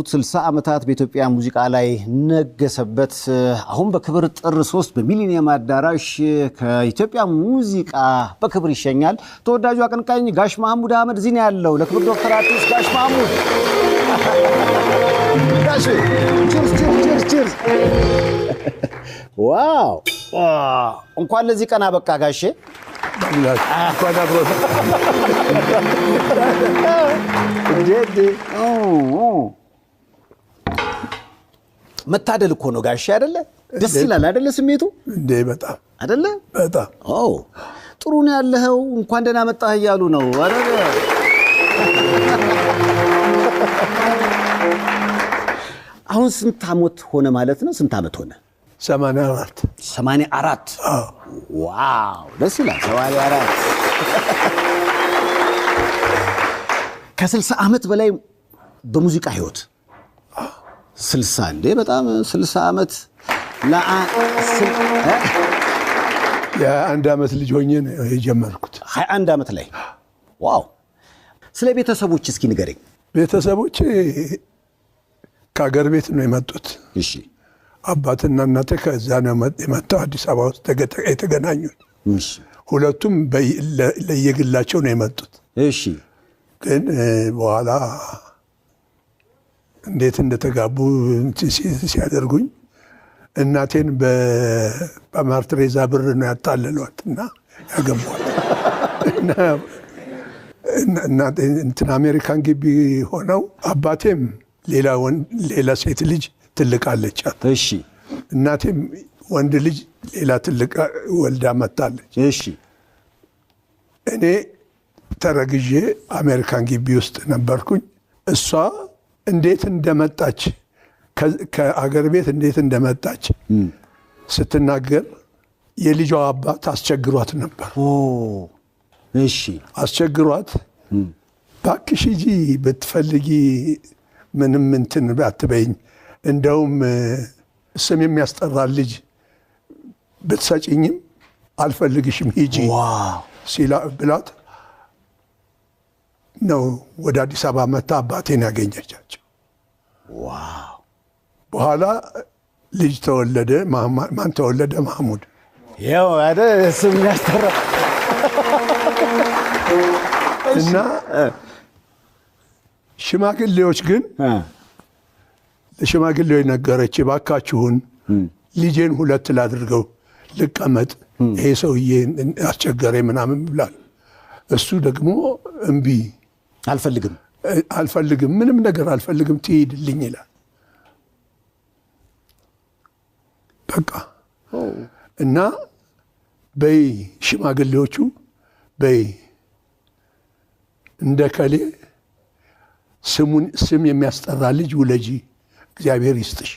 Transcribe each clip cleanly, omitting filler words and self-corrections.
60 ዓመታት በኢትዮጵያ ሙዚቃ ላይ ነገሰበት። አሁን በክብር ጥር 3 በሚሊኒየም አዳራሽ ከኢትዮጵያ ሙዚቃ በክብር ይሸኛል። ተወዳጁ አቀንቃኝ ጋሽ ማህሙድ አህመድ እዚህ ነው ያለው። ለክብር ዶክተር አርቲስት ጋሽ ማህሙድ። ጋሽ cheers cheers cheers! Wow! እንኳን ለዚህ ቀን አበቃ ጋሼ። እንኳን አብሮ። መታደል እኮ ነው ጋሼ፣ አይደለ? ደስ ይላል አይደለ? ስሜቱ እንዴ በጣም። አይደለ? በጣም። ኦ ጥሩ ነው ያለኸው፣ እንኳን ደህና መጣህ እያሉ ነው። አይደለ? አሁን ስንት ዓመት ሆነ ማለት ነው? ስንት ዓመት ሆነ? 84። 84። Wow ደስ ይላል። 84፣ ከ60 ዓመት በላይ በሙዚቃ ህይወት። 60 እንዴ በጣም፣ 60 ዓመት። የ1 ዓመት ልጅ ሆኜ ነው የጀመርኩት። 21 ዓመት ላይ፣ wow። ስለ ቤተሰቦች እስኪ ንገረኝ። ቤተሰቦቼ ከሀገር ቤት ነው የመጡት። እሺ። አባትና እናቴ ከዛ ነው የመጣው፣ አዲስ አበባ ውስጥ የተገናኙት። እሺ። ሁለቱም ለየግላቸው ነው የመጡት። እሺ። ግን በኋላ እንዴት እንደተጋቡ ሲያደርጉኝ እናቴን በማርትሬዛ ብር ነው ያታለሏት እና ያገቧት። እንትን አሜሪካን ግቢ ሆነው አባቴም ሌላ ሴት ልጅ ትልቅ አለቻት። እሺ። እናቴም ወንድ ልጅ ሌላ ትልቅ ወልዳ መታለች። እሺ። እኔ ተረግዤ አሜሪካን ግቢ ውስጥ ነበርኩኝ። እሷ እንዴት እንደመጣች፣ ከአገር ቤት እንዴት እንደመጣች ስትናገር የልጇ አባት አስቸግሯት ነበር። እሺ። አስቸግሯት እባክሽ ሂጂ፣ ብትፈልጊ ምንም እንትን አትበይኝ፣ እንደውም ስም የሚያስጠራ ልጅ ብትሰጪኝም አልፈልግሽም፣ ሂጂ ሲላ ብላት ነው ወደ አዲስ አበባ መታ አባቴን ያገኘቻቸው። በኋላ ልጅ ተወለደ። ማን ተወለደ? ማህሙድ። ያው አይደል ስም የሚያስጠራ። እና ሽማግሌዎች ግን ለሽማግሌዎች ነገረች። እባካችሁን ልጄን ሁለት ላድርገው፣ ልቀመጥ፣ ይሄ ሰውዬ አስቸገረ ምናምን ብላል። እሱ ደግሞ እምቢ። አልፈልግም። አልፈልግም፣ ምንም ነገር አልፈልግም፣ ትሂድልኝ ይላል። በቃ እና በይ ሽማግሌዎቹ በይ እንደ ከሌ ስሙን ስም የሚያስጠራ ልጅ ውለጂ፣ እግዚአብሔር ይስጥሽ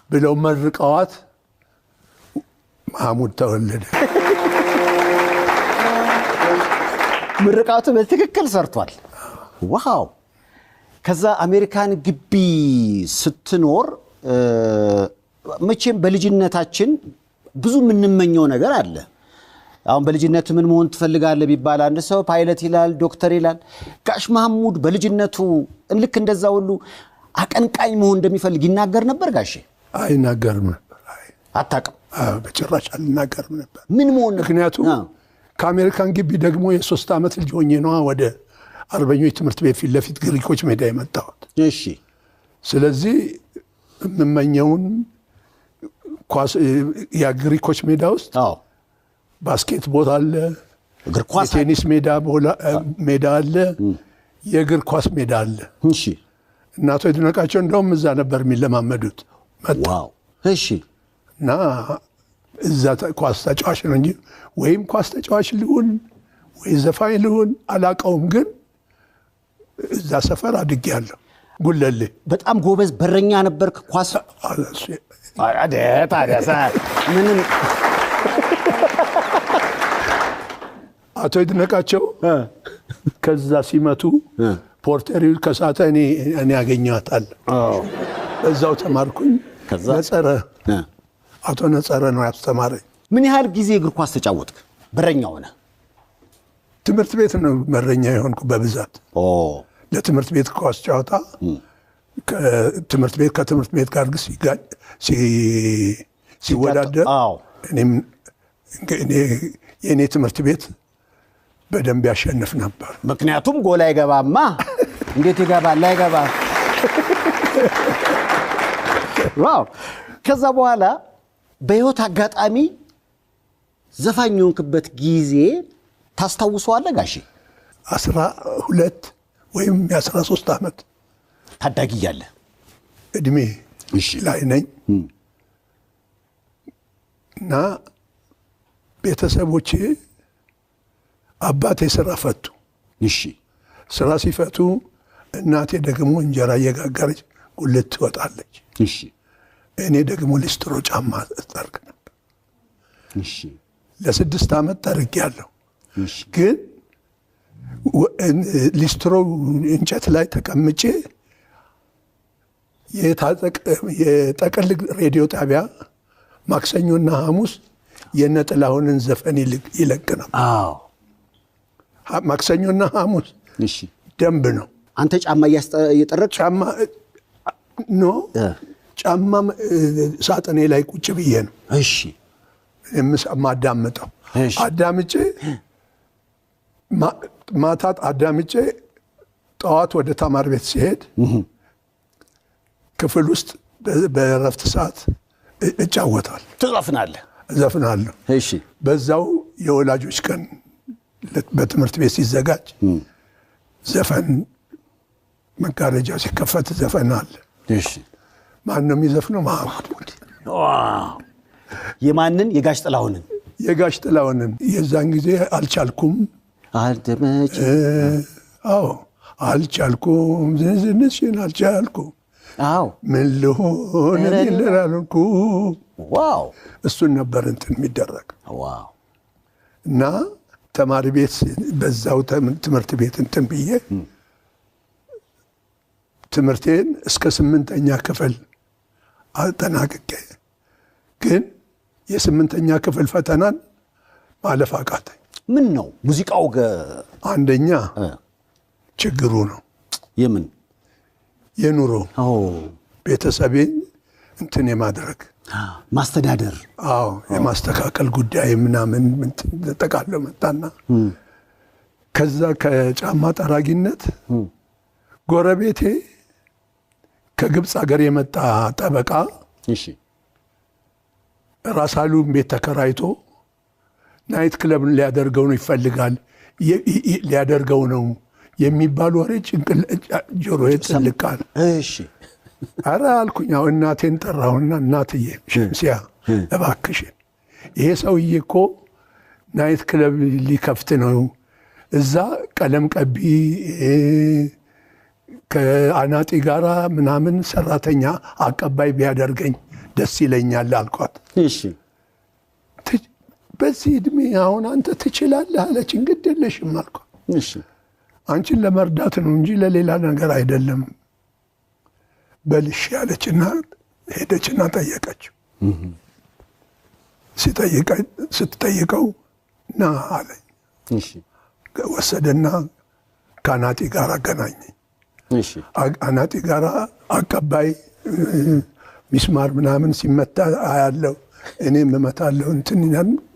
ብለው መርቀዋት ማህሙድ ተወለደ። ምርቃቱ በትክክል ሰርቷል። Wow! ከዛ አሜሪካን ግቢ ስትኖር መቼም በልጅነታችን ብዙ የምንመኘው ነገር አለ። አሁን በልጅነት ምን መሆን ትፈልጋለህ ቢባል አንድ ሰው ፓይለት ይላል፣ ዶክተር ይላል። ጋሽ ማህሙድ በልጅነቱ ልክ እንደዛ ሁሉ አቀንቃኝ መሆን እንደሚፈልግ ይናገር ነበር? ጋሼ? አይናገርም ነበር። አታውቅም? በጭራሽ አልናገርም ነበር። ምን መሆን? ምክንያቱም ከአሜሪካን ግቢ ደግሞ የ3 ዓመት ልጅ ሆኜ ነዋ ወደ አርበኞች ትምህርት ቤት ፊት ለፊት ግሪኮች ሜዳ የመጣሁት። እሺ። ስለዚህ የምመኘውን ኳስ ያ ግሪኮች ሜዳ ውስጥ ባስኬትቦል አለ፣ እግር ኳስ፣ የቴኒስ ሜዳ አለ፣ የእግር ኳስ ሜዳ አለ። እሺ። እና አቶ ይድነቃቸው እንደውም እዛ ነበር የሚለማመዱት። Wow እሺ። እና እዛ ኳስ ተጫዋች ነው እንጂ ወይም ኳስ ተጫዋች ልሁን ወይ ዘፋኝ ልሁን አላውቀውም፣ ግን እዛ ሰፈር አድጌያለሁ። ጉለሌ። በጣም ጎበዝ በረኛ ነበርክ። ኳስ ታዲያ ምንም። አቶ ይድነቃቸው ከዛ ሲመቱ ፖርቴሪው ከሳተ እኔ ያገኘዋታለሁ። እዛው ተማርኩኝ። ነጸረ፣ አቶ ነጸረ ነው ያስተማረኝ። ምን ያህል ጊዜ እግር ኳስ ተጫወትክ? በረኛ ሆነ? ትምህርት ቤት ነው በረኛ የሆንኩ በብዛት። ለትምህርት ቤት ኳስ ጨዋታ ከትምህርት ቤት ጋር ሲወዳደር እኔም የእኔ ትምህርት ቤት በደንብ ያሸንፍ ነበር። ምክንያቱም ጎል አይገባማ። እንዴት ይገባል? አይገባ። Wow! ከዛ በኋላ በህይወት አጋጣሚ ዘፋኝ የሆንክበት ጊዜ ታስታውሰዋለህ ጋሼ? 12 ወይም የ13 ዓመት ታዳጊ እያለ እድሜ ላይ ነኝ እና ቤተሰቦቼ አባቴ ስራ ፈቱ። ስራ ሲፈቱ እናቴ ደግሞ እንጀራ እየጋገረች ጉልት ትወጣለች። እኔ ደግሞ ሊስትሮ ጫማ እጠርግ ነበር። ለ6 ዓመት ጠርጌያለሁ። ግን ሊስትሮ እንጨት ላይ ተቀምጬ የጠቅል ሬዲዮ ጣቢያ ማክሰኞና ሐሙስ የነ ጥላሁንን ዘፈን ይለቅ ነው። ማክሰኞና ሐሙስ ደንብ ነው። አንተ ጫማ እየጠረግክ? ጫማ no፣ ጫማ ሳጥኔ ላይ ቁጭ ብዬ ነው የማዳምጠው። አዳምጬ ማታ አዳምጬ ጠዋት ወደ ተማሪ ቤት ሲሄድ ክፍል ውስጥ በእረፍት ሰዓት እጫወታለሁ። ትዘፍናለህ? እዘፍናለሁ። በዛው የወላጆች ቀን በትምህርት ቤት ሲዘጋጅ ዘፈን፣ መጋረጃ ሲከፈት ዘፈን አለ። ማን ነው የሚዘፍነው? ማህሙድ። የማንን? የጋሽ ጥላሁንን? የጋሽ ጥላሁንን። የዛን ጊዜ አልቻልኩም። አልተመቸ አዎ፣ አልቻልኩም፣ ዝንዝንሽን አልቻልኩም። ምን ልሆን አልኩም። እሱን ነበር እንትን የሚደረግ እና ተማሪ ቤት በዛው ትምህርት ቤት እንትን ብዬ ትምህርቴን እስከ ስምንተኛ ክፍል አጠናቅቄ ግን የስምንተኛ ክፍል ፈተናን ማለፍ አቃተኝ። ምን ነው ሙዚቃው? አንደኛ ችግሩ ነው። የምን? የኑሮ፣ ቤተሰቤን እንትን የማድረግ ማስተዳደር። አዎ፣ የማስተካከል ጉዳይ ምናምን ጠቃሎ መጣና ከዛ ከጫማ ጠራጊነት ጎረቤቴ ከግብፅ ሀገር የመጣ ጠበቃ ራስ አሉን ቤት ተከራይቶ night club ሊያደርገው ነው ይፈልጋል፣ ሊያደርገው ነው የሚባል ወሬ ጆሮዬ ጥልቅ አለ። ኧረ አልኩኝ። አሁን እናቴን ጠራሁና እናትዬ ሸምሲያ፣ እባክሽን ይሄ ሰውዬ እኮ night club ሊከፍት ነው፣ እዛ ቀለም ቀቢ ከአናጢ ጋራ ምናምን ሰራተኛ አቀባይ ቢያደርገኝ ደስ ይለኛል አልኳት። በዚህ እድሜ አሁን አንተ ትችላለህ አለችኝ። ግድ የለሽም አልኳት። አንቺን ለመርዳት ነው እንጂ ለሌላ ነገር አይደለም በልሽ ያለችና ሄደችና ጠየቀችው። ስትጠይቀው ና አለኝ። ወሰደና ከአናጢ ጋር አገናኘኝ። አናጢ ጋር አቀባይ ሚስማር ምናምን ሲመታ አያለው፣ እኔም እመታለሁ። እንትን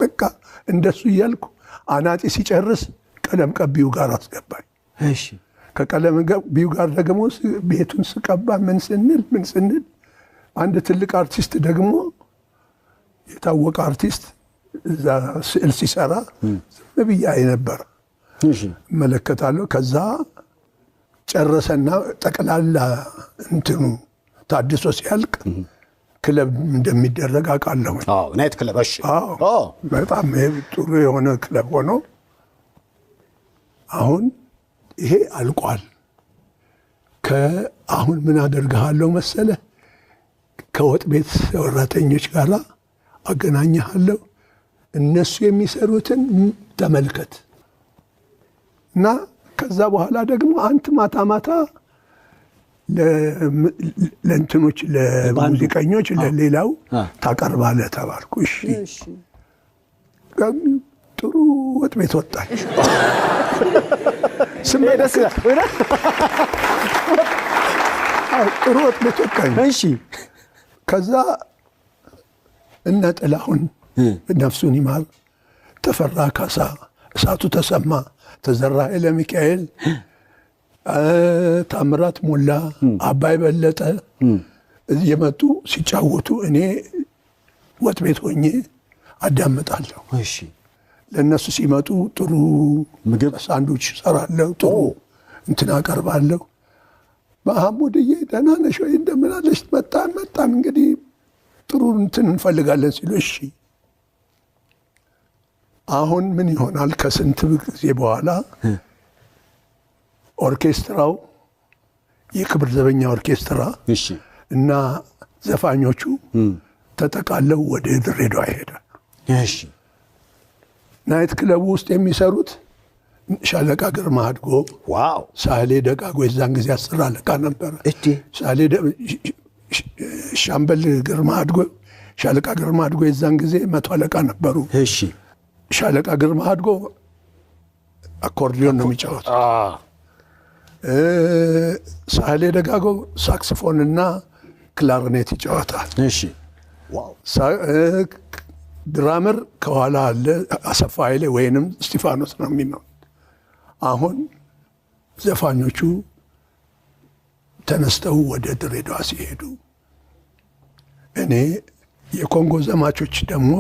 በቃ እንደሱ እያልኩ አናጢ ሲጨርስ ቀለም ቀቢው ጋር አስገባኝ። ከቀለም ቀቢው ጋር ደግሞ ቤቱን ስቀባ ምን ስንል ምን ስንል አንድ ትልቅ አርቲስት ደግሞ፣ የታወቀ አርቲስት እዛ ስዕል ሲሰራ ዝም ብዬ አይ ነበር፣ እመለከታለሁ። ከዛ ጨረሰና ጠቅላላ እንትኑ ታድሶ ሲያልቅ ክለብ እንደሚደረግ አውቃለሁ። Night club። እሺ። በጣም ጥሩ የሆነ ክለብ ሆኖ አሁን ይሄ አልቋል። ከአሁን ምን አደርግሃለሁ መሰለህ? ከወጥ ቤት ሰራተኞች ጋር አገናኝሃለሁ። እነሱ የሚሰሩትን ተመልከት እና ከዛ በኋላ ደግሞ አንተ ማታ ማታ ለእንትኖች፣ ለሙዚቀኞች፣ ለሌላው ታቀርባለህ ተባልኩ። እሺ፣ ጥሩ ወጥ ቤት ወጣኝ። ደስ ይላል። ጥሩ ወጥ ቤት ወጣኝ። ከዛ እነ ጥላሁን ነፍሱን ይማር፣ ተፈራ ካሳ፣ እሳቱ ተሰማ፣ ተዘራ ኃይለ ሚካኤል፣ ታምራት ሞላ፣ አባይ በለጠ እየመጡ ሲጫወቱ እኔ ወጥ ቤት ሆኜ አዳምጣለሁ። ለእነሱ ሲመጡ ጥሩ ምግብ ሳንዱች እሰራለሁ፣ ጥሩ እንትን አቀርባለሁ። መሐሙድዬ ደህና ነሽ ወይ እንደምን አለሽ? መጣን መጣን እንግዲህ ጥሩ እንትን እንፈልጋለን ሲሉ እሺ። አሁን ምን ይሆናል? ከስንት ጊዜ በኋላ ኦርኬስትራው የክብር ዘበኛ ኦርኬስትራ እና ዘፋኞቹ ተጠቃለው ወደ ድሬዳዋ ይሄዳሉ። Night club ኡ ውስጥ የሚሰሩት ሻለቃ ግርማ አድጎ፣ ሳህሌ ደቃጎ የዛን ጊዜ 10 አለቃ ነበረ። ሻምበል ግርማ አድጎ፣ ሻለቃ ግርማ አድጎ የዛን ጊዜ 100 አለቃ ነበሩ። ሻለቃ ግርማ አድጎ አኮርዲዮን ነው የሚጫወቱት። ሳህሌ ደጋጎ ሳክስፎን እና ክላርኔት ይጫወታል። Drummer ከኋላ አለ፣ አሰፋ ኃይሌ ወይንም እስጢፋኖስ ነው የሚለው። አሁን ዘፋኞቹ ተነስተው ወደ ድሬዳዋ ሲሄዱ እኔ የኮንጎ ዘማቾች ደግሞ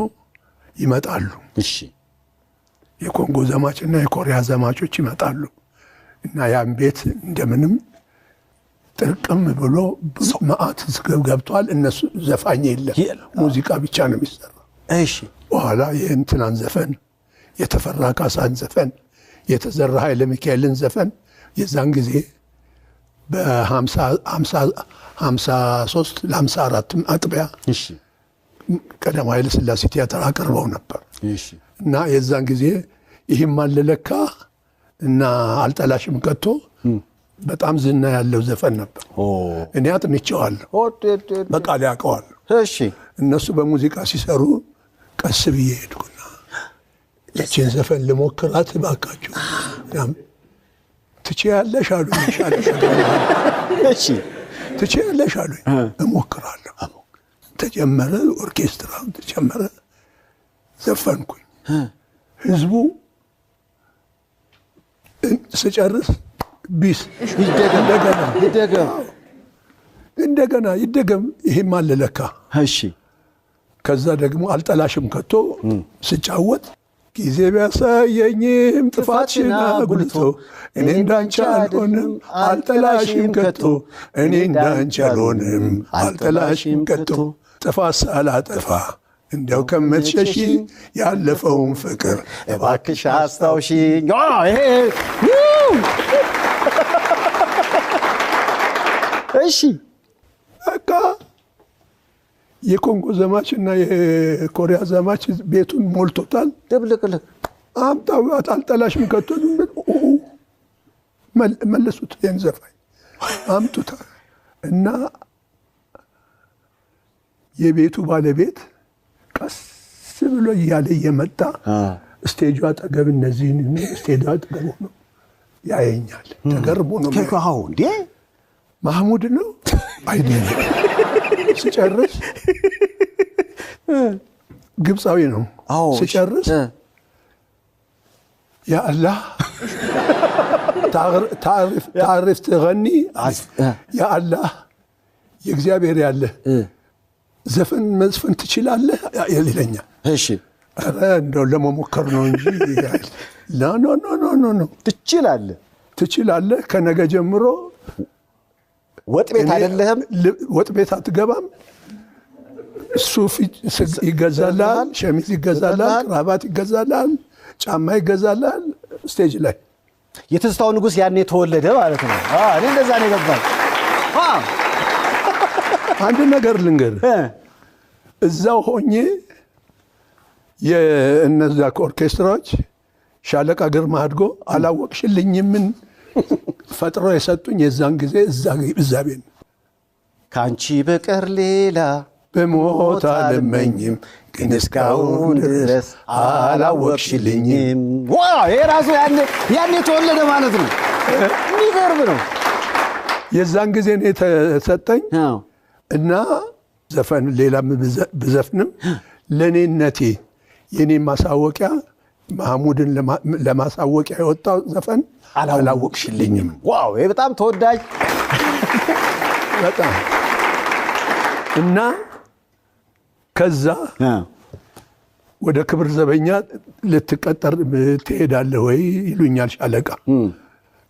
ይመጣሉ። የኮንጎ ዘማች እና የኮሪያ ዘማቾች ይመጣሉ እና ያን ቤት እንደምንም ጥርቅም ብሎ ብዙ መዓት ገብቷል። እነሱ ዘፋኝ የለም፣ ሙዚቃ ብቻ ነው የሚሰራው። በኋላ የእንትናን ዘፈን፣ የተፈራ ካሳን ዘፈን፣ የተዘራ ኃይለ ሚካኤልን ዘፈን የዛን ጊዜ በ53 ለ54 አጥቢያ ቀዳማዊ ኃይለ ሥላሴ ቲያትር አቅርበው ነበር። እና የዛን ጊዜ ይህም አለለካ እና አልጠላሽም ከቶ በጣም ዝና ያለው ዘፈን ነበር። እኔ አጥንቼዋለሁ፣ በቃል ያውቀዋለሁ። እነሱ በሙዚቃ ሲሰሩ ቀስ ብዬ ሄድኩና ያቺን ዘፈን ልሞክራት እባካችሁ ትችያለሽ አሉኝ። ትችያለሽ አሉኝ። እሞክራለሁ። ተጀመረ፣ ኦርኬስትራው ተጀመረ፣ ዘፈንኩኝ። ህዝቡ ስጨርስ bis እንደገና ይደገም፣ ይሄም አለ ለካ። ከዛ ደግሞ አልጠላሽም ከቶ ስጫወት ጊዜ ቢያሳየኝም ጥፋትሽን አጉልቶ እኔ እንዳንቺ አልሆንም አልጠላሽም ከቶ እኔ እንዳንቺ አልሆንም አልጠላሽም ከቶ ጥፋት ሳላጠፋ እንዲያው ከምትሸሺ ያለፈውን ፍቅር እባክሽ አስታውሺኝ። እሺ በቃ የኮንጎ ዘማች እና የኮሪያ ዘማች ቤቱን ሞልቶታል። ድብልቅልቅ አምጣው አልጠላሽም ከቶ መለሱት። ይሄን ዘፋኝ አምጡታል። እና የቤቱ ባለቤት ቀስ ብሎ እያለ እየመጣ stage ኡ አጠገብ እነዚህን stage ኡ አጠገብ ሆኖ ያየኛል። ተገርሞ ነው እንዴ ማህሙድ ነው አይደለም። ስጨርስ ግብፃዊ ነው። ስጨርስ ያ አላህ ታሪፍ ትገኒ ያ አላህ የእግዚአብሔር ያለ ዘፈን መዝፈን ትችላለህ ይለኛል። ኧረ እንደው ለመሞከር ነው እንጂ no no no no no ትችላለህ ትችላለህ። ከነገ ጀምሮ ወጥ ቤት አይደለህም፣ ወጥ ቤት አትገባም። ሱፍ ይገዛልሃል፣ ሸሚዝ ይገዛልሃል፣ ክራባት ይገዛልሃል፣ ጫማ ይገዛልሃል። Stage ላይ የትዝታው ንጉሥ ያኔ ተወለደ ማለት ነው። እኔ እንደዛ ነው የገባኝ። አንድ ነገር ልንገርህ፣ እዛው ሆኜ የእነዛ ኦርኬስትራዎች ሻለቃ ግርማ አድጎ አላወቅሽልኝምን ፈጥሮ የሰጡኝ የዛን ጊዜ እዛ ቤት ከአንቺ በቀር ሌላ በሞት አልመኝም ግን እስካሁን ድረስ አላወቅሽልኝም። ይሄ ራሱ ያኔ ተወለደ ማለት ነው። የሚገርም ነው። የዛን ጊዜ ነው የተሰጠኝ። እና ዘፈን ሌላ ብዘፍንም ለእኔነቴ የኔ ማሳወቂያ፣ ማህሙድን ለማሳወቂያ የወጣው ዘፈን አላወቅሽልኝም። Wow፣ ይሄ በጣም ተወዳጅ። በጣም። እና ከዛ ወደ ክብር ዘበኛ ልትቀጠር ትሄዳለህ ወይ ይሉኛል ሻለቃ።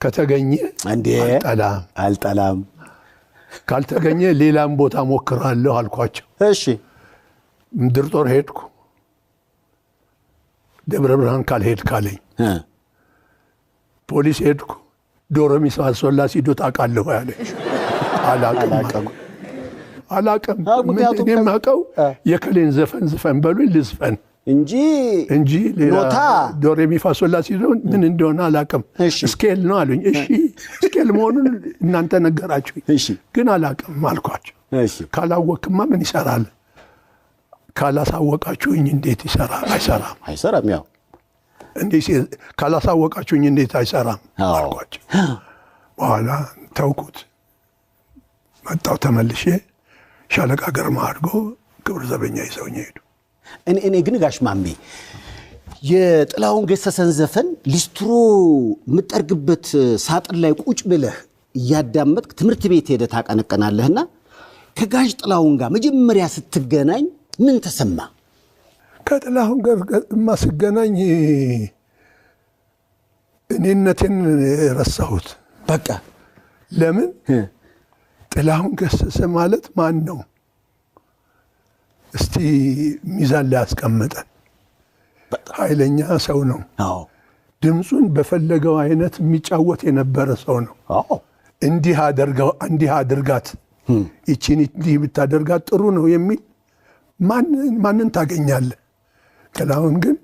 ከተገኘ እንዴ አልጠላም፣ አልጠላም፣ ካልተገኘ ሌላም ቦታ ሞክራለሁ አልኳቸው። ምድር ጦር ሄድኩ። ደብረ ብርሃን ካልሄድ ካለኝ ፖሊስ ሄድኩ። ዶሮ ሚሳሶላ ሲዶ ታውቃለህ ወይ አለኝ። አላቅም፣ አላቅም። ምክንያቱም እኔ የማውቀው የከሌን ዘፈን ዝፈን በሉኝ ልዝፈን እንጂ እንጂ ሌላ ኖታ ዶሬ ሚ ፋ ሶል ላ ሲዶ ምን እንደሆነ አላቅም። Scale ነው አሉኝ። እሺ፣ scale መሆኑን እናንተ ነገራችሁኝ፣ ግን አላቅም አልኳቸው። ካላወቅማ ምን ይሰራል? ካላሳወቃችሁኝ እንዴት ይሰራል? አይሰራም። አይሰራም። ያው እንዴት ካላሳወቃችሁኝ እንዴት አይሰራም አልኳቸው። በኋላ ተውኩት። መጣሁ ተመልሼ፣ ሻለቃ ግርማ አድጎ ክብር ዘበኛ ይዘውኝ ሄዱ። እኔ ግን ጋሽ ማሜ፣ የጥላሁን ገሰሰን ዘፈን ሊስትሮ የምጠርግበት ሳጥን ላይ ቁጭ ብለህ እያዳመጥክ ትምህርት ቤት ሄደህ ታቀነቀናለህና ከጋሽ ጥላሁን ጋር መጀመሪያ ስትገናኝ ምን ተሰማ? ከጥላሁን ጋር እማ ስገናኝ እኔነቴን ረሳሁት። በቃ። ለምን፣ ጥላሁን ገሰሰ ማለት ማን ነው? እስቲ ሚዛን ላይ አስቀምጠን። ኃይለኛ ሰው ነው። ድምፁን በፈለገው አይነት የሚጫወት የነበረ ሰው ነው። እንዲህ አደርገው፣ እንዲህ አድርጋት፣ ይቺን እንዲህ ብታደርጋት ጥሩ ነው የሚል ማንን ታገኛለህ? ጥላሁን ግን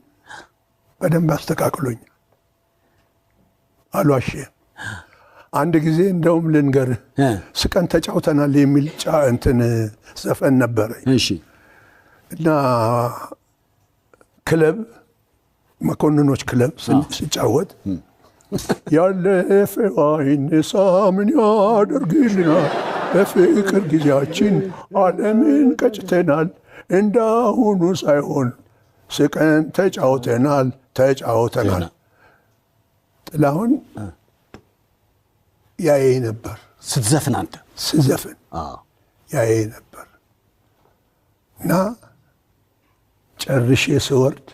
በደንብ አስተካክሎኛል። አልዋሽም። አንድ ጊዜ እንደውም ልንገርህ፣ ስቀን ተጫውተናል የሚል እንትን ዘፈን ነበረኝ እና ክለብ፣ መኮንኖች ክለብ ስጫወት ያለፈው አይነሳ ምን ያደርግልናል፣ በፍቅር ጊዜያችን ዓለምን ቀጭተናል፣ እንዳሁኑ ሳይሆን ስቀን ተጫውተናል፣ ተጫውተናል። ጥላሁን ያየኝ ነበር። ስትዘፍን አንተ? ስዘፍን ያየኝ ነበር እና ጨርሼ ስወርድ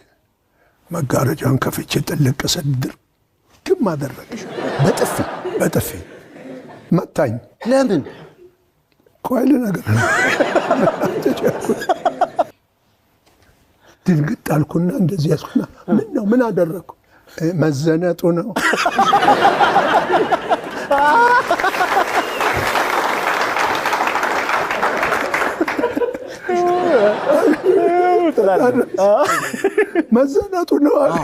መጋረጃውን ከፍቼ ጥልቅ ስል ድርግም አደረገ። በጥፊ? በጥፊ መታኝ። ለምን? ቆይ ልነግርህ ነው። ድንግጥ አልኩና እንደዚህ ያዝኩና ምን ነው፣ ምን አደረግኩ? መዘነጡ ነው። መዘነጡ ነው አለ።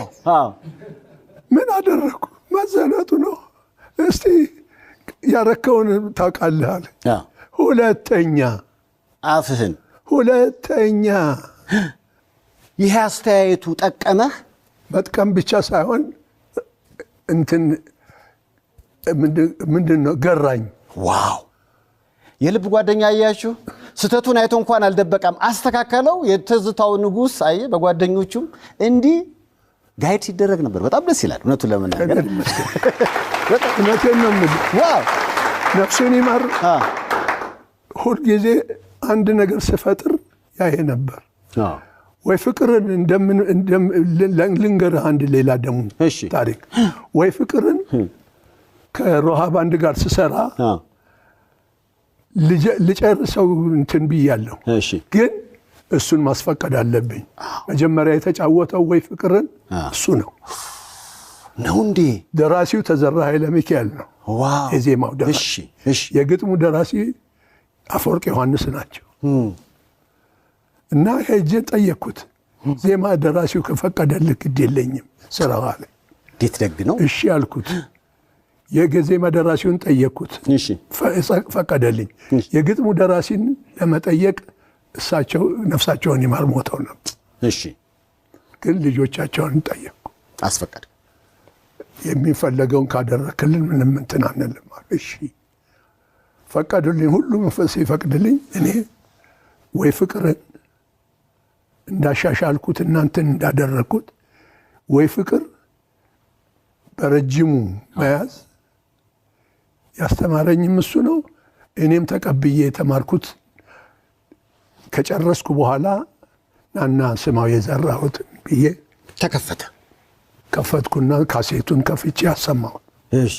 ምን አደረግኩ? መዘነጡ ነው። እስቲ ያረከውን ታውቃለህ አለ። ሁለተኛ አፍህን ሁለተኛ። ይህ አስተያየቱ ጠቀመህ? መጥቀም ብቻ ሳይሆን እንትን ምንድን ነው፣ ገራኝ። Wow፣ የልብ ጓደኛ አያችሁ፣ ስህተቱን አይቶ እንኳን አልደበቀም፣ አስተካከለው። የትዝታው ንጉሥ አየህ፣ በጓደኞቹም እንዲህ guide ሲደረግ ነበር። በጣም ደስ ይላል እውነቱን ለመናገር። እውነቴን ነው የምልህ። ነፍሱን ይማር። ሁልጊዜ አንድ ነገር ስፈጥር ያየ ነበር። ወይ ፍቅርን እንደምን ልንገርህ፣ አንድ ሌላ ደግሞ ታሪክ። ወይ ፍቅርን ከሮሃ ባንድ ጋር ስሰራ ልጨርሰው እንትን ብያለሁ፣ ግን እሱን ማስፈቀድ አለብኝ። መጀመሪያ የተጫወተው ወይ ፍቅርን እሱ ነው። ነው እንዴ? ደራሲው ተዘራ ኃይለ ሚካኤል ነው። የዜማው ደራሲ፣ የግጥሙ ደራሲ አፈወርቅ ዮሐንስ ናቸው። እና ሄጄ ጠየቅኩት። ዜማ ደራሲው ከፈቀደልህ ግድ የለኝም ስራው አለ። እንዴት ደግ ነው። እሺ አልኩት። የዜማ ደራሲውን ጠየቅኩት፣ ፈቀደልኝ። የግጥሙ ደራሲን ለመጠየቅ እሳቸው ነፍሳቸውን ይማር ሞተው ነበር። ግን ልጆቻቸውን ጠየቅኩ። አስፈቀደ። የሚፈለገውን ካደረክልን ምንም እንትን አንልም አሉ። እሺ። ፈቀዱልኝ። ሁሉ መንፈስ ይፈቅድልኝ እኔ ወይ ፍቅርን እንዳሻሻልኩት እናንተን እንዳደረግኩት ወይ ፍቅር በረጅሙ መያዝ ያስተማረኝም እሱ ነው። እኔም ተቀብዬ የተማርኩት ከጨረስኩ በኋላ ናና ስማው የዘራሁትን ብዬ ተከፈተ። ከፈትኩና ካሴቱን ከፍቼ አሰማሁት። እሺ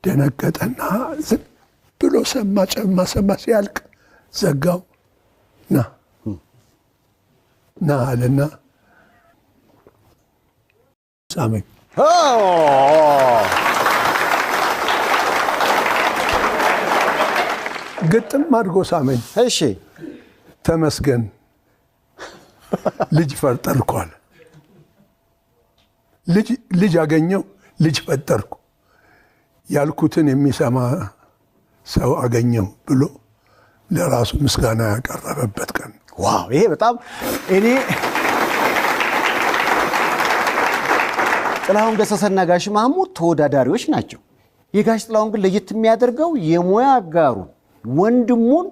ደነገጠና ዝም ብሎ ሰማ ጨማ ሰማ። ሲያልቅ ዘጋው። ና ና አለና ሳመኝ። ኦ! ግጥም አድርጎ ሳመኝ። እሺ ተመስገን ልጅ ፈጠርኩ አለ። ልጅ አገኘው፣ ልጅ ፈጠርኩ፣ ያልኩትን የሚሰማ ሰው አገኘው ብሎ ለራሱ ምስጋና ያቀረበበት ቀን። Wow! ይሄ በጣም እኔ ጥላሁን ገሰሰና ጋሽ ማህሙድ ተወዳዳሪዎች ናቸው። የጋሽ ጥላሁን ግን ለየት የሚያደርገው የሙያ አጋሩን ወንድሙን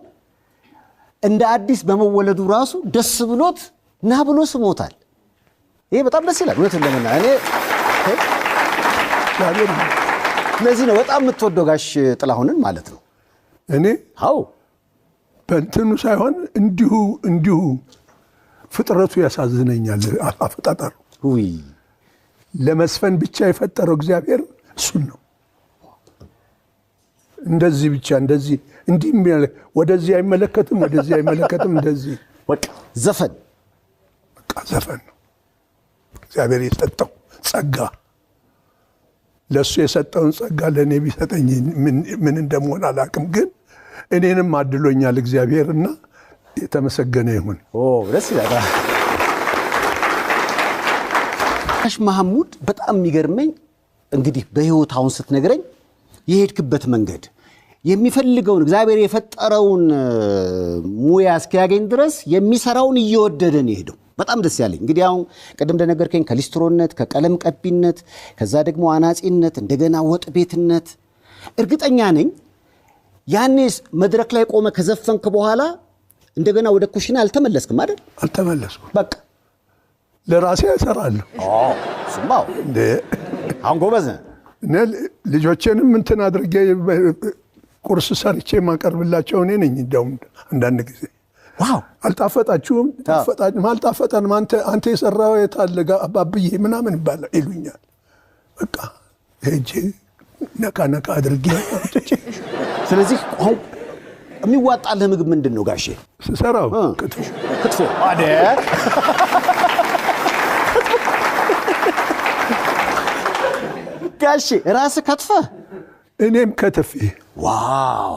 እንደ አዲስ በመወለዱ ራሱ ደስ ብሎት ና ብሎ ስሞታል። ይሄ በጣም ደስ ይላል። እውነቱን ለመናገር እኔ እግዚአብሔር ለዚህ ነው በጣም የምትወደው ጋሽ ጥላሁንን ማለት ነው። እኔ አዎ በእንትኑ ሳይሆን እንዲሁ እንዲሁ ፍጥረቱ ያሳዝነኛል። አፈጣጠሩ ውይ ለመስፈን ብቻ የፈጠረው እግዚአብሔር እሱን ነው። እንደዚህ ብቻ እንደዚህ እንዲህ ወደዚህ አይመለከትም፣ ወደዚህ አይመለከትም። እንደዚህ በቃ ዘፈን በቃ ዘፈን ነው እግዚአብሔር የሰጠው ጸጋ። ለእሱ የሰጠውን ጸጋ ለእኔ ቢሰጠኝ ምን እንደምሆን አላውቅም፣ ግን እኔንም አድሎኛል እግዚአብሔር እና የተመሰገነ ይሁን። ኦ ደስ ይላል። ጋሽ ማህሙድ በጣም የሚገርመኝ እንግዲህ በህይወት አሁን ስትነግረኝ የሄድክበት መንገድ የሚፈልገውን እግዚአብሔር የፈጠረውን ሙያ እስኪያገኝ ድረስ የሚሰራውን እየወደደ ነው የሄደው። በጣም ደስ ያለኝ እንግዲህ አሁን ቅድም እንደነገርከኝ ከሊስትሮነት፣ ከቀለም ቀቢነት፣ ከዛ ደግሞ አናጺነት፣ እንደገና ወጥ ቤትነት። እርግጠኛ ነኝ ያኔ መድረክ ላይ ቆመ ከዘፈንክ በኋላ እንደገና ወደ ኩሽና አልተመለስክም አይደል? አልተመለስኩም። በቃ ለራሴ እሰራለሁ። ስማው እንዴ አሁን ጎበዝ ነህ። እኔ ልጆቼንም እንትን አድርጌ ቁርስ ሰርቼ የማቀርብላቸው እኔ ነኝ። እንደውም አንዳንድ ጊዜ Wow አልጣፈጣችሁም? ጣፈጣችሁም? አልጣፈጠንም፣ አንተ የሰራው የት አለ አባብዬ ምናምን ይባላል ይሉኛል። በቃ ሄጄ ነካ ነካ አድርጌ አምጥቼ ስለዚህ አሁን የሚዋጣልህ ምግብ ምንድን ነው ጋሼ? ስሰራው ክትፎ ክትፎ አይደል? ጋሼ ራስህ ከትፈህ? እኔም ከትፌ። Wow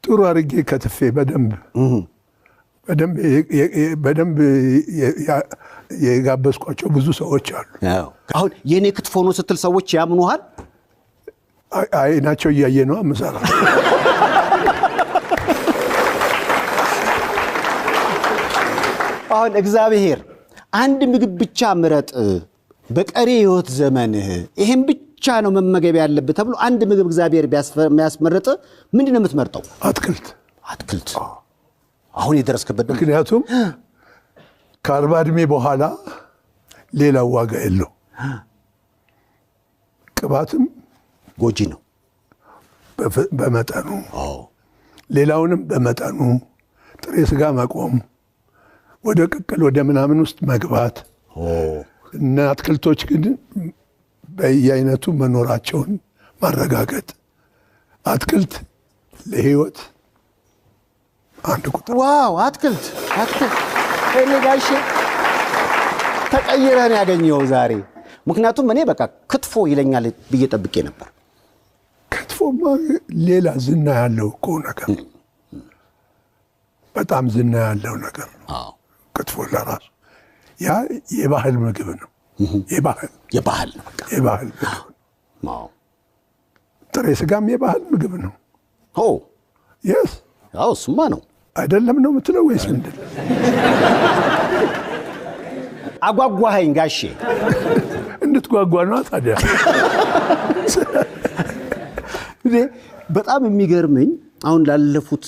ጥሩ አድርጌ ከትፌ በደንብ በደንብ በደንብ የጋበዝኳቸው ብዙ ሰዎች አሉ። አሁን የእኔ ክትፎ ነው ስትል ሰዎች ያምኑሃል? አይናቸው እያየ ነው የምሰራው። አሁን እግዚአብሔር አንድ ምግብ ብቻ ምረጥ በቀሪ የህይወት ዘመንህ ይሄን ብቻ ነው መመገብ ያለብህ ተብሎ አንድ ምግብ እግዚአብሔር ቢያስመርጥ ምንድን ነው የምትመርጠው? አትክልት። አትክልት። አሁን የደረስክበት ደግሞ ምክንያቱም ከ40 ዕድሜ በኋላ ሌላው ዋጋ የለው። ቅባትም ጎጂ ነው በመጠኑ፣ ሌላውንም በመጠኑ፣ ጥሬ ስጋ መቆም፣ ወደ ቅቅል ወደ ምናምን ውስጥ መግባት እና አትክልቶች ግን በየአይነቱ መኖራቸውን ማረጋገጥ። አትክልት ለህይወት አንድ ቁጥር። Wow አትክልት አትክልት። እኔ ጋሼ ተቀይረህ ነው ያገኘኸው ዛሬ። ምክንያቱም እኔ በቃ ክትፎ ይለኛል ብዬ ጠብቄ ነበር። ክትፎማ ሌላ ዝና ያለው እኮ ነገር፣ በጣም ዝና ያለው ነገር ነው። ክትፎ ለራሱ ያ የባህል ምግብ ነው። የባህል የባህል ነው በቃ። የባህል ምግብ ነው። ጥሬ ስጋም የባህል ምግብ ነው። Yes አዎ እሱማ ነው። አይደለም ነው የምትለው ወይስ ምንድን ነው? አጓጓኸኝ ጋሼ። እንድትጓጓ ነዋ ታዲያ። በጣም የሚገርመኝ አሁን ላለፉት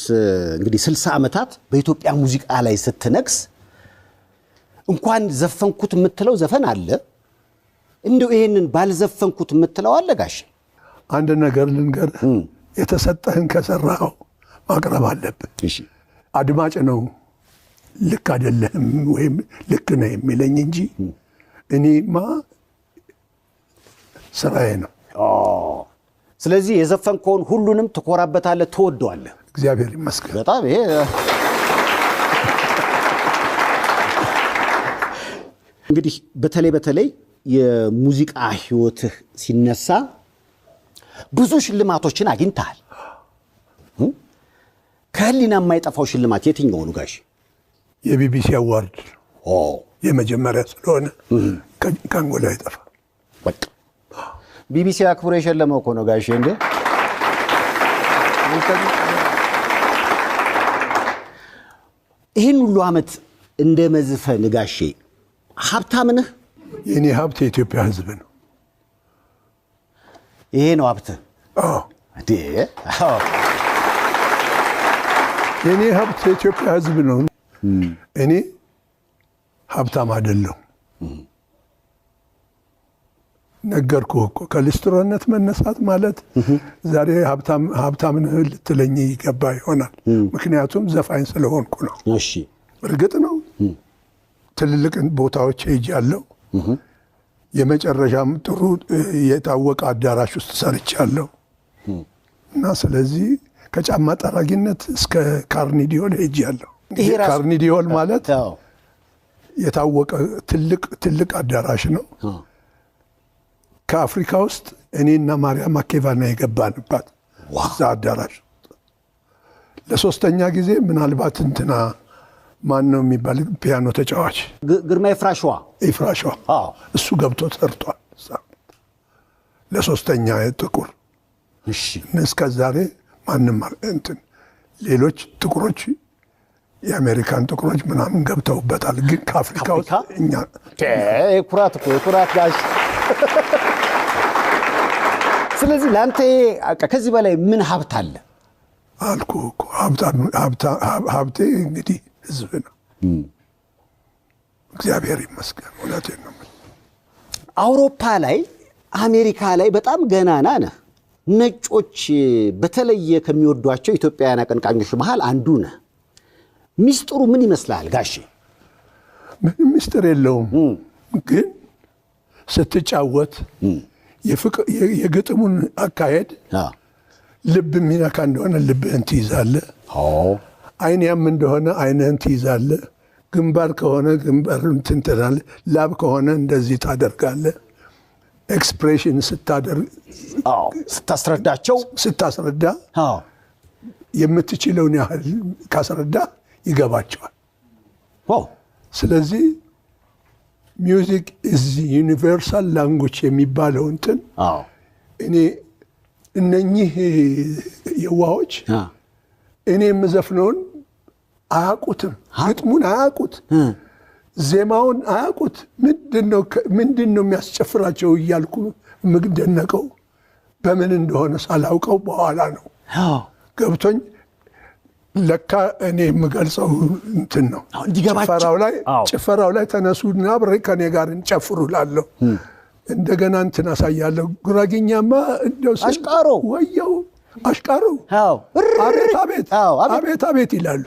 እንግዲህ 60 ዓመታት በኢትዮጵያ ሙዚቃ ላይ ስትነግስ እንኳን ዘፈንኩት የምትለው ዘፈን አለ። እንደው ይሄንን ባልዘፈንኩት የምትለው አለ ጋሽ? አንድ ነገር ልንገርህ፣ የተሰጠህን ከሰራኸው ማቅረብ አለብህ። እሺ አድማጭ ነው ልክ አይደለህም ወይም ልክ ነህ የሚለኝ እንጂ እኔማ ስራዬ ነው። ስለዚህ የዘፈንከውን ሁሉንም ትኮራበታለህ፣ ትወደዋለህ። እግዚአብሔር ይመስገን። በጣም ይሄ እንግዲህ በተለይ በተለይ የሙዚቃ ህይወትህ ሲነሳ ብዙ ሽልማቶችን አግኝተሃል። ከህሊና የማይጠፋው ሽልማት የትኛው ነው ጋሽ? የቢቢሲ award የመጀመሪያ ስለሆነ ከአንጎላ አይጠፋ። በቃ ቢቢሲ አክብሮ የሸለመው እኮ ነው ጋሽ እንዴ። ይህን ሁሉ ዓመት እንደ መዝፈን ጋሼ ሀብታም ነህ? የእኔ ሀብት የኢትዮጵያ ህዝብ ነው። ይሄ ነው ሀብትህ? አዎ እንዴ? አዎ። የእኔ ሀብት የኢትዮጵያ ህዝብ ነው። እኔ ሀብታም አይደለሁም። ነገርኩህ እኮ ከሊስትሮነት መነሳት ማለት ዛሬ ሀብታም ነህ ልትለኝ ይገባ ይሆናል። ምክንያቱም ዘፋኝ ስለሆንኩ ነው። እሺ እርግጥ ነው ትልልቅ ቦታዎች ሄጃለሁ። የመጨረሻም ጥሩ የታወቀ አዳራሽ ውስጥ ሰርቻለሁ እና ስለዚህ ከጫማ ጠራጊነት እስከ ካርኒዲ ሆል ሄጃለሁ። ይሄ ራሱ- ካርኒዲ ሆል ማለት አዎ። የታወቀ ትልቅ ትልቅ አዳራሽ ነው። ከአፍሪካ ውስጥ እኔና ማርያም ማኬቫና የገባንባት እዛ አዳራሽ ለሶስተኛ ጊዜ ምናልባት እንትና ማን ነው የሚባል ፒያኖ ተጫዋች ግርማ ይፍራሸዋ ይፍራሸዋ አዎ። እሱ ገብቶ ሰርቷል። እዛ ለሶስተኛ ጥቁር እሺ እስከ ዛሬ ማንም እንትን ሌሎች ጥቁሮች የአሜሪካን ጥቁሮች ምናምን ገብተውበታል፣ ግን ከአፍሪካ ውስጥ ከአፍሪካ? እኛ የኩራት እኮ የኩራት ጋሽ። ስለዚህ ለአንተ ይሄ በቃ ከዚህ በላይ ምን ሀብት አለ? አልኩህ እኮ ሀብቴ እንግዲህ ህዝብ ነው። እግዚአብሔር ይመስገን። እውነቴን ነው የምልህ። አውሮፓ ላይ አሜሪካ ላይ በጣም ገናና ነህ። ነጮች በተለየ ከሚወዷቸው ኢትዮጵያውያን አቀንቃኞች መሃል አንዱ ነህ። ሚስጥሩ ምን ይመስላል ጋሼ? ምንም ምስጢር የለውም። ግን ስትጫወት የግጥሙን አካሄድ ልብ የሚነካ እንደሆነ ልብህን ትይዛለህ። አይን ያም እንደሆነ አይንህን ትይዛለህ። ግንባር ከሆነ ግንባር እንትን ትላለህ። ላብ ከሆነ እንደዚህ ታደርጋለህ። expression ስታደርግ ስታስረዳቸው ስታስረዳ የምትችለውን ያህል ካስረዳ ይገባቸዋል። ስለዚህ music is universal language የሚባለው እንትን እኔ እነኚህ የዋሆች እኔ የምዘፍነውን አያውቁትም፣ ግጥሙን አያውቁት፣ ዜማውን አያውቁት። ምንድን ነው የሚያስጨፍራቸው እያልኩ የምደነቀው በምን እንደሆነ ሳላውቀው በኋላ ነው ገብቶኝ ለካ እኔ የምገልጸው እንትን ነው። እንዲገባቸው። ጭፈራው ላይ ተነሱና አብሬ ከኔ ጋር እንጨፍሩ እላለሁ። እንደገና እንትን አሳያለሁ። ጉራጌኛማ እንደው ስል አሽቃሮ። ወየው አሽቃሮ አቤት አቤት አቤት አቤት ይላሉ።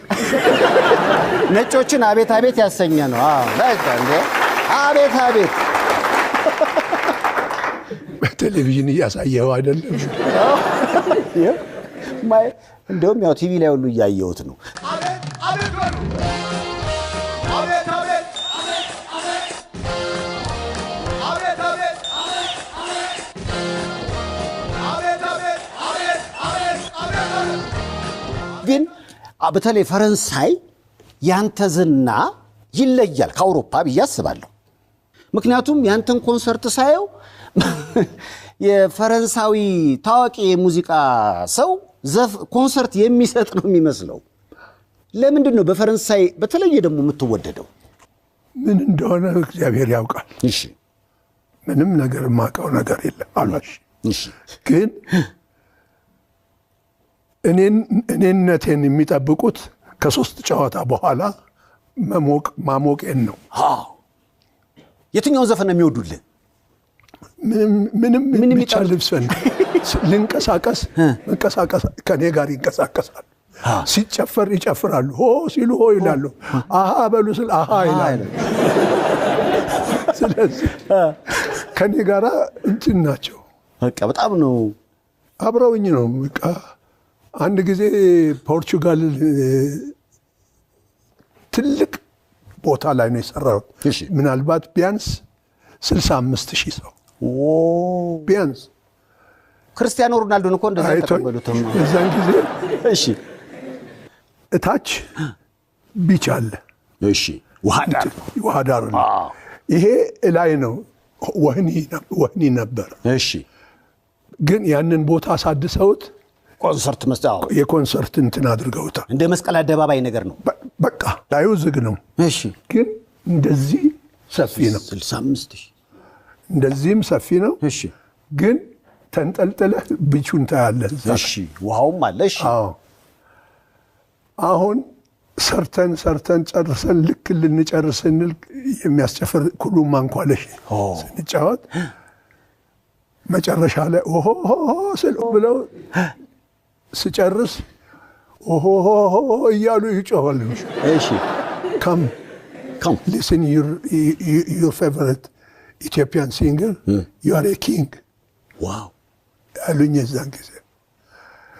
ነጮችን አቤት አቤት ያሰኘ ነው። አዎ፣ በቃ እንዴ አቤት አቤት። በቴሌቪዥን እያሳየኸው አይደለም? እንደውም ያው ቲቪ ላይ ሁሉ እያየሁት ነው። አቤት አቤት በሉ። አቤት አቤት አቤት አቤት አቤት አቤት አቤት አቤት አቤት አቤት። ግን በተለይ ፈረንሳይ ያንተ ዝና ይለያል ከአውሮፓ ብዬ አስባለሁ። ምክንያቱም ያንተን ኮንሰርት ሳየው የፈረንሳዊ ታዋቂ የሙዚቃ ሰው ኮንሰርት የሚሰጥ ነው የሚመስለው። ለምንድን ነው በፈረንሳይ በተለየ ደግሞ የምትወደደው? ምን እንደሆነ እግዚአብሔር ያውቃል። ምንም ነገር የማውቀው ነገር የለም አሏሽ። ግን እኔነቴን የሚጠብቁት ከ3 ጨዋታ በኋላ መሞቅ ማሞቄን ነው። አዎ። የትኛውን ዘፈን ነው የሚወዱልህ? ምንም ምንም ብቻ የሚጠሉት? ልብሰን ልንቀሳቀስ መንቀሳቀስ ከኔ ጋር ይንቀሳቀሳሉ። ሲጨፈር ይጨፍራሉ። ሆ ሲሉ ሆ ይላሉ። አሃ በሉ ስል አሃ ይላሉ። ስለዚህ ከኔ ጋር እንትን ናቸው። በቃ በጣም ነው። አብረውኝ ነው። በቃ አንድ ጊዜ ፖርቹጋል ትልቅ ቦታ ላይ ነው የሰራሁት። ምናልባት ቢያንስ 65,000 ሰው ቢያንስ። ክርስቲያኖ ሮናልዶን እኮ እንደዛ አይቶኝ ተቀበሉትም። የዛን ጊዜ እታች beach አለ። እሺ፣ ውሃ ዳር። ውሃ ዳር ነው። ይሄ እላይ ነው፣ ወህኒ ነበር። ግን ያንን ቦታ አሳድሰውት ኮንሰርት መስጫ የኮንሰርት እንትን አድርገውታል። እንደ መስቀል አደባባይ ነገር ነው። በቃ ላዩ ዝግ ነው። ግን እንደዚህ ሰፊ ነው። 65,000። እንደዚህም ሰፊ ነው። ግን ተንጠልጥለህ beach ኡን ታያለህ። እዛ ላይ። ውሃውም አለ። አዎ። አሁን ሰርተን ሰርተን ጨርሰን ልክ ልንጨርስ ስንል የሚያስጨፍር ኩሉ ማንኳለሽ ስንጫወት መጨረሻ ላይ ኦሆ ስል ብለው ስጨርስ ኦሆ እያሉ ይጮኻሉ። Come listen your favorite Ethiopian singer, you are a king ያሉኝ። የዛን ጊዜ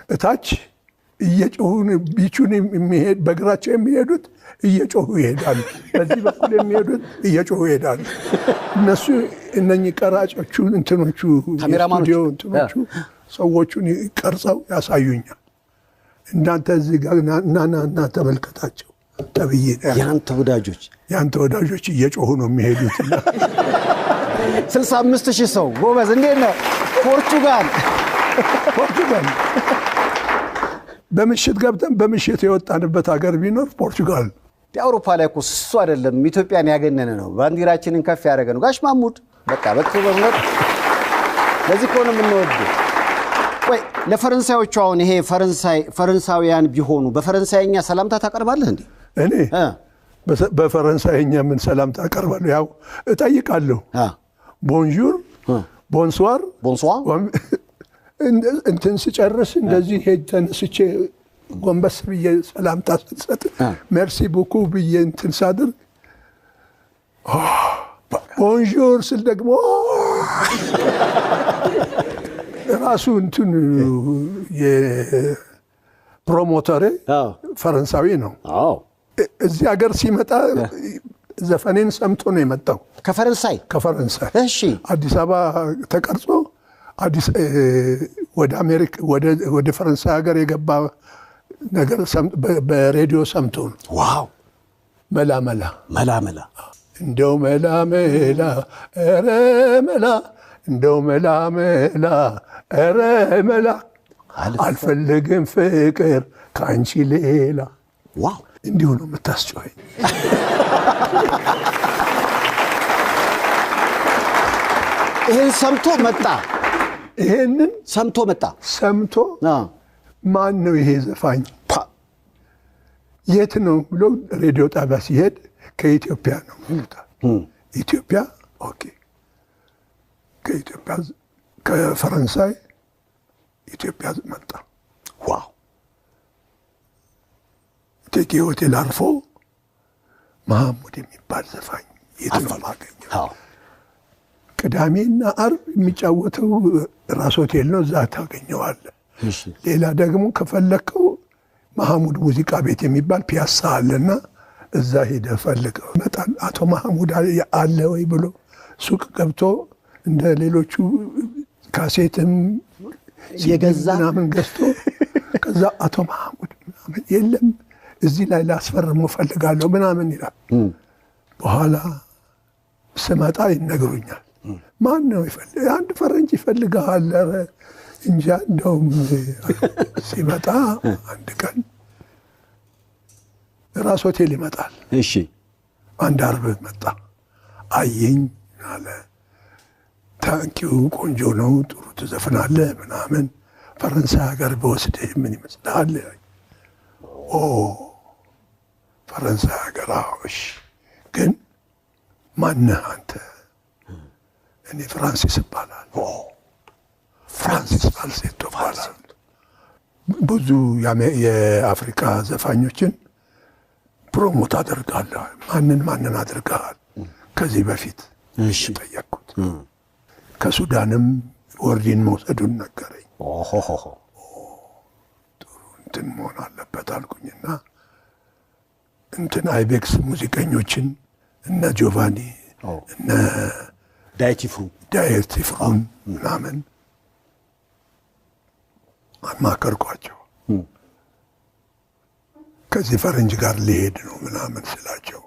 እታች እየጮሁ beach ኡን የሚሄድ በእግራቸው የሚሄዱት እየጮሁ ይሄዳሉ። በዚህ በኩል የሚሄዱት እየጮሁ ይሄዳሉ። እነሱ እነኚህ ቀራጮቹ እንትኖቹ ካሜራማኖቹ። የስቱዲዮ እንትኖቹ ሰዎቹን ቀርጸው ያሳዩኛል። እናንተ እዚህ ጋር ና ና ና ተመልከታቸው ተብዬ ነው ያልኩት። የአንተ ወዳጆች የአንተ ወዳጆች እየጮሁ ነው የሚሄዱት። 65,000 ሰው ጎበዝ። እንዴት ነው ፖርቹጋል? ፖርቹጋል በምሽት ገብተን በምሽት የወጣንበት ሀገር ቢኖር ፖርቹጋል። የአውሮፓ ላይ እኮ እሱ አይደለም ኢትዮጵያን ያገነነ ነው፣ ባንዲራችንን ከፍ ያደረገ ነው። ጋሽ ማሙድ በቃ በእውነት ለዚህ እኮ ነው የምንወድ። ቆይ ለፈረንሳዮቹ አሁን ይሄ ፈረንሳውያን ቢሆኑ በፈረንሳይኛ ሰላምታ ታቀርባለህ እንዴ? እኔ በፈረንሳይኛ ምን ሰላምታ አቀርባለሁ? ያው እጠይቃለሁ። Bonjour፣ bonsoir፣ Bonsoir። እንትን ስጨርስ እንደዚህ ሄጅ ተነስቼ ጎንበስ ብዬ ሰላምታ ስትሰጥ merci beaucoup ብዬ እንትን ሳድር bonjour ስል ደግሞ ራሱ እንትን የ promoter ኤ ፈረንሳዊ ነው። እዚህ ሀገር ሲመጣ ዘፈኔን ሰምቶ ነው የመጣው። ከፈረንሳይ? ከፈረንሳይ። አዲስ አበባ ተቀርጾ አዲስ ወደ አሜሪካ ወደ ፈረንሳይ ሀገር የገባ ነገር በሬዲዮ ሰምቶ ነው። መላ መላ። መላ መላ። እንደው መላ መላ ኧረ መላ፣ እንደው መላ መላ ኧረ መላ፣ አልፈልግም ፍቅር ከአንቺ ሌላ። እንዲሁ ነው የምታስጨኸኝ። ይሄን ሰምቶ መጣ። ይሄንን ሰምቶ መጣ። ሰምቶ ማን ነው ይሄ ዘፋኝ? የት ነው ብሎ ሬዲዮ ጣቢያ ሲሄድ ከኢትዮጵያ ነው ይሉታል። ኢትዮጵያ okay። ከኢትዮጵያ ከፈረንሳይ ኢትዮጵያ መጣ። እቴጌ ሆቴል አርፎ መሐሙድ የሚባል ዘፋኝ የት ነው የማገኘው? ቅዳሜና አርብ የሚጫወተው ራስ ሆቴል ነው፣ እዛ ታገኘዋለህ። ሌላ ደግሞ ከፈለግከው መሐሙድ ሙዚቃ ቤት የሚባል ፒያሳ አለና እዛ ሄደህ ፈልገው ይመጣል። አቶ መሐሙድ አለ ወይ ብሎ ሱቅ ገብቶ እንደ ሌሎቹ ካሴትም የገዛ ምናምን ገዝቶ ከዛ አቶ መሐሙድ ምናምን የለም እዚህ ላይ ላስፈርመው እፈልጋለሁ ምናምን ይላል። በኋላ ስመጣ ይነግሩኛል። ማን ነው ይፈልግ? አንድ ፈረንጅ ይፈልግሃል። ኧረ እንጃ እንደውም ሲመጣ አንድ ቀን ራስ ሆቴል ይመጣል። አንድ አርብ መጣ። አየኝ አለ። Thank you፣ ቆንጆ ነው፣ ጥሩ ትዘፍናለህ ምናምን። ፈረንሳይ ሀገር በወስድህ ምን ይመስልሃል? ኦ ፈረንሳይ ሀገር፣ አዎ እሺ። ግን ማነህ አንተ? እኔ ፍራንሲስ እባላለሁ። ፍራንሲስ ፋልሴቶ እባላለሁ። ብዙ የአፍሪካ ዘፋኞችን promote አደርጋለሁ። ማንን ማንን አድርገሃል ከዚህ በፊት? ጠየቅኩት። ከሱዳንም ወርዲን መውሰዱን ነገረኝ። ጥሩ እንትን መሆን አለበት አልኩኝና እንትን አይቤክስ ሙዚቀኞችን እነ ጆቫኒ፣ እነ ዳዊት ይፍሩ፣ ዳዊት ይፍሩን ምናምን አማከርኳቸው። ከዚህ ፈረንጅ ጋር ሊሄድ ነው ምናምን ስላቸው፣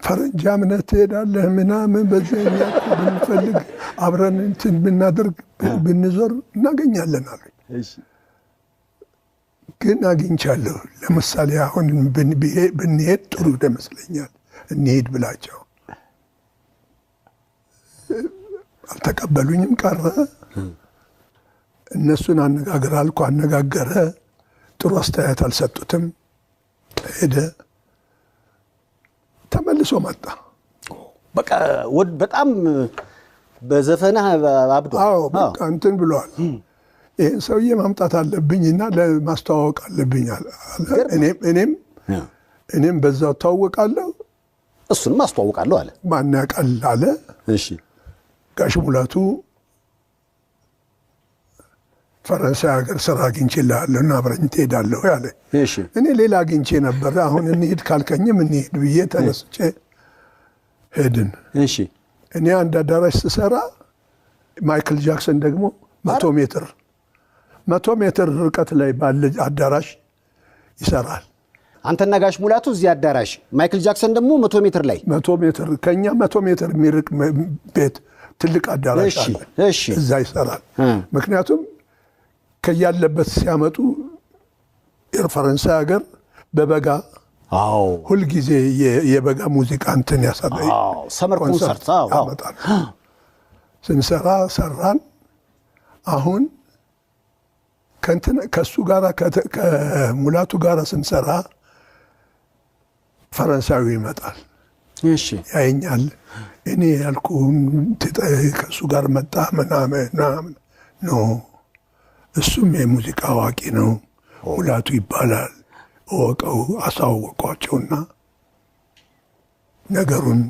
ፈረንጅ አምነህ ትሄዳለህ ምናምን፣ በዚህ እኛ እኮ ብንፈልግ አብረን እንትን ብናደርግ ብንዞር እናገኛለን አሉኝ። ግን አግኝቻለሁ። ለምሳሌ አሁን ብንሄድ ጥሩ ይመስለኛል፣ እንሂድ ብላቸው አልተቀበሉኝም ቀረ። እነሱን አነጋግር አልኩ። አነጋገረ። ጥሩ አስተያየት አልሰጡትም። ሄደ። ተመልሶ መጣ። በቃ በጣም በዘፈንህ አብዷል። አዎ በቃ እንትን ብለዋል። ይህን ሰውዬ ማምጣት አለብኝና ለማስተዋወቅ አለብኝ አለ። እኔም በዛው እተዋወቃለሁ፣ እሱንም አስተዋውቃለሁ አለ። ማን ያውቃል አለ። እሺ ጋሽ ሙላቱ ፈረንሳይ ሀገር ስራ አግኝቼልሃለሁ እና አብረኝ ትሄዳለሁ አለ። እሺ እኔ ሌላ አግኝቼ ነበር። አሁን እንሂድ ካልከኝም እንሂድ ብዬ ተነስቼ ሄድን። እሺ እኔ አንድ አዳራሽ ስሰራ ማይክል ጃክሰን ደግሞ 100 ሜትር ርቀት ላይ ባለ አዳራሽ ይሰራል። አንተና ጋሽ ሙላቱ እዚህ አዳራሽ፣ ማይክል ጃክሰን ደግሞ 100 ሜትር ላይ። 100 ሜትር፣ ከኛ 100 ሜትር የሚርቅ ቤት ትልቅ አዳራሽ አለ። እዛ ይሰራል። ምክንያቱም ከያለበት ሲያመጡ የፈረንሳይ ሀገር በበጋ ሁልጊዜ የበጋ ሙዚቃ እንትን ያሳለ summer concert ያመጣል። ስንሰራ ሰራን። አሁን ከእሱ ጋር ከሙላቱ ጋር ስንሰራ ፈረንሳዊ ይመጣል፣ ያየኛል። እኔ ያልኩህን ከእሱ ጋር መጣ ምናምን ምናምን። No፣ እሱም የሙዚቃ አዋቂ ነው፣ ሙላቱ ይባላል፣ እወቀው። አሳወቋቸውና ነገሩን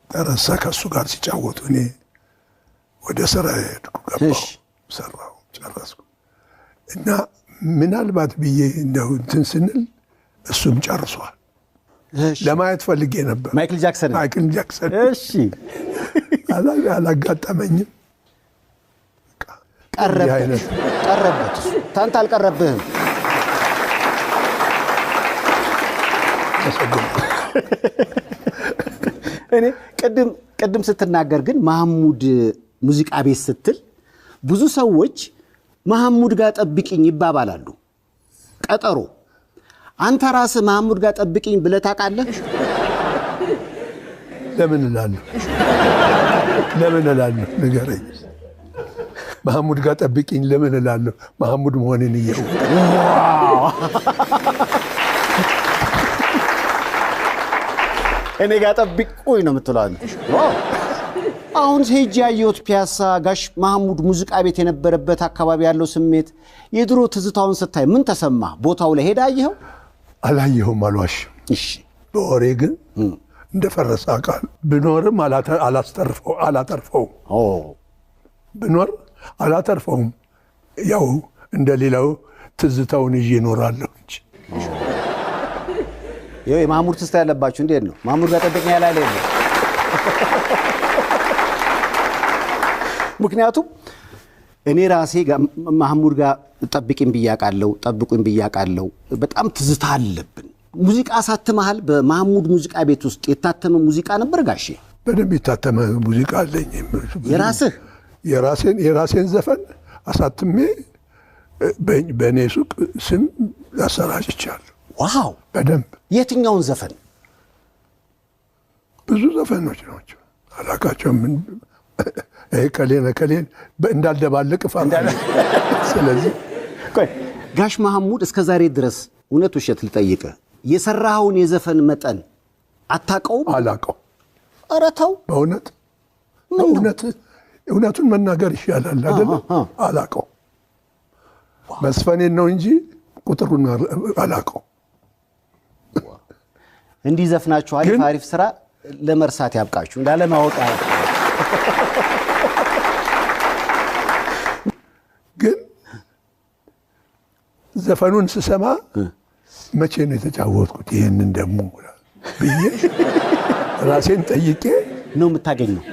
ተረሳ። ከእሱ ጋር ሲጫወቱ እኔ ወደ ስራ ሄድኩ፣ ገባሁ፣ ሰራሁ፣ ጨረስኩ። እና ምናልባት ብዬ እንደው እንትን ስንል እሱም ጨርሷል። ለማየት ፈልጌ ነበር ማይክል ጃክሰን። ማይክል ጃክሰን አላጋጠመኝም። ቀረበት ቀረበት። ታንተ አልቀረብህም። እኔ ቅድም ቅድም ስትናገር ግን መሐሙድ ሙዚቃ ቤት ስትል ብዙ ሰዎች መሐሙድ ጋር ጠብቂኝ ይባባላሉ። ቀጠሮ። አንተ ራስህ መሐሙድ ጋር ጠብቂኝ ብለህ ታውቃለህ? ለምን እላለሁ? ለምን እላለሁ? ንገረኝ። መሐሙድ ጋር ጠብቂኝ ለምን እላለሁ? መሐሙድ መሆኔን እያወቅሁ። እኔ ጋር ጠብቁኝ ነው የምትለው አንተ። አሁን ሄጄ ያየሁት ፒያሳ ጋሽ መሐሙድ ሙዚቃ ቤት የነበረበት አካባቢ ያለው ስሜት፣ የድሮ ትዝታውን ስታይ ምን ተሰማ? ቦታው ላይ ሄደህ አየኸው? አላየሁም፣ አልዋሽም። በወሬ ግን እንደፈረሰ አውቃለሁ። ብኖርም አላተርፈውም፣ ብኖር አላተርፈውም። ያው እንደ ሌላው ትዝታውን ይዤ እኖራለሁ እንጂ። ይኸው የማህሙድ ትዝታ ያለባችሁ እንዴት ነው? ማህሙድ ጋር ጠብቀኝ ያላለ የለም። ምክንያቱም እኔ ራሴ ማህሙድ ጋር ጠብቂኝ ብዬ አውቃለሁ፣ ጠብቁኝ ብዬ አውቃለሁ። በጣም ትዝታ አለብን። ሙዚቃ አሳትመሃል? በማህሙድ ሙዚቃ ቤት ውስጥ የታተመ ሙዚቃ ነበር ጋሼ? በደንብ የታተመ ሙዚቃ አለኝ። የራስህ? የራሴን ዘፈን አሳትሜ በእኔ ሱቅ ስም አሰራጭቻለሁ። Wow! በደንብ። የትኛውን ዘፈን? ብዙ ዘፈኖች ናቸው። አላቃቸውም። ከሌን ከሌን እንዳልደባልቅ እፈራለሁ። ስለዚህ ቆይ ጋሽ መሐሙድ፣ እስከ ዛሬ ድረስ እውነት ውሸት ልጠይቅህ፣ የሰራኸውን የዘፈን መጠን አታውቀውም? አላውቀው። ኧረ ተው። በእውነት በእውነት እውነቱን መናገር ይሻላል አይደለ? አላውቀው። መስፈኔን ነው እንጂ ቁጥሩን አላውቀው። እንዲህ ዘፍናችሁ አሪፍ ግን- አሪፍ ስራ ለመርሳት ያብቃችሁ። እንዳለማወቅ ግን ዘፈኑን ስሰማ መቼ ነው የተጫወትኩት ይህንን ደግሞ ብዬ ራሴን ጠይቄ ነው የምታገኘው።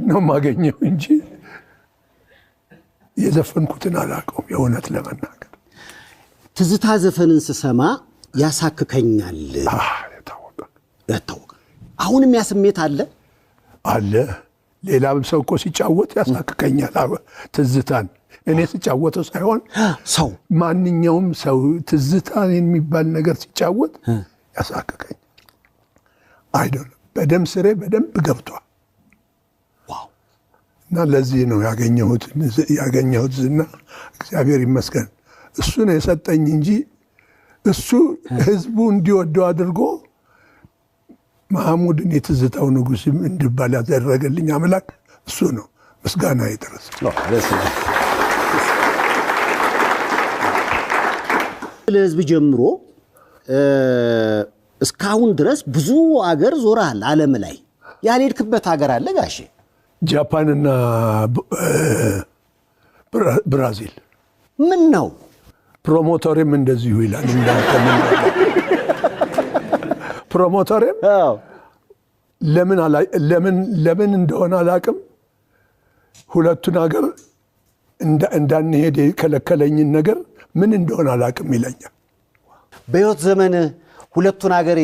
ነው የማገኘው እንጂ የዘፈንኩትን አላውቀውም። የእውነት ለመናገር ትዝታ ዘፈንን ስሰማ ያሳክከኛል። የታወቀ ያታወቀ አሁንም ያ ስሜት አለ። አለ። ሌላም ሰው እኮ ሲጫወት ያሳክከኛል። ትዝታን እኔ ስጫወተው ሳይሆን ሰው ማንኛውም ሰው ትዝታን የሚባል ነገር ሲጫወት ያሳክከኛል። አይደለም በደም ስሬ በደንብ ገብቷል። Wow እና ለዚህ ነው ያገኘሁት ዝና እግዚአብሔር ይመስገን እሱ ነው የሰጠኝ እንጂ እሱ ህዝቡ እንዲወደው አድርጎ መሐሙድን የትዝታው ንጉሥ እንድባል ያደረገልኝ አምላክ እሱ ነው። ምስጋና ይድረስ። ደስ ይላል። ለህዝብ ጀምሮ እስካሁን ድረስ ብዙ አገር ዞረሃል። ዓለም ላይ ያልሄድክበት ሀገር አለ ጋሼ? ጃፓንና ብራዚል። ምን ነው? Promoter ኤም እንደዚሁ ይላል። እንዳንተ ምን ነው? Promoter ኤም ለምን ለምን ለምን እንደሆነ አላውቅም። ሁለቱን ሀገር እንዳንሄድ የከለከለኝን ነገር ምን እንደሆነ አላውቅም ይለኛል። በህይወት ዘመን ሁለቱን ሀገር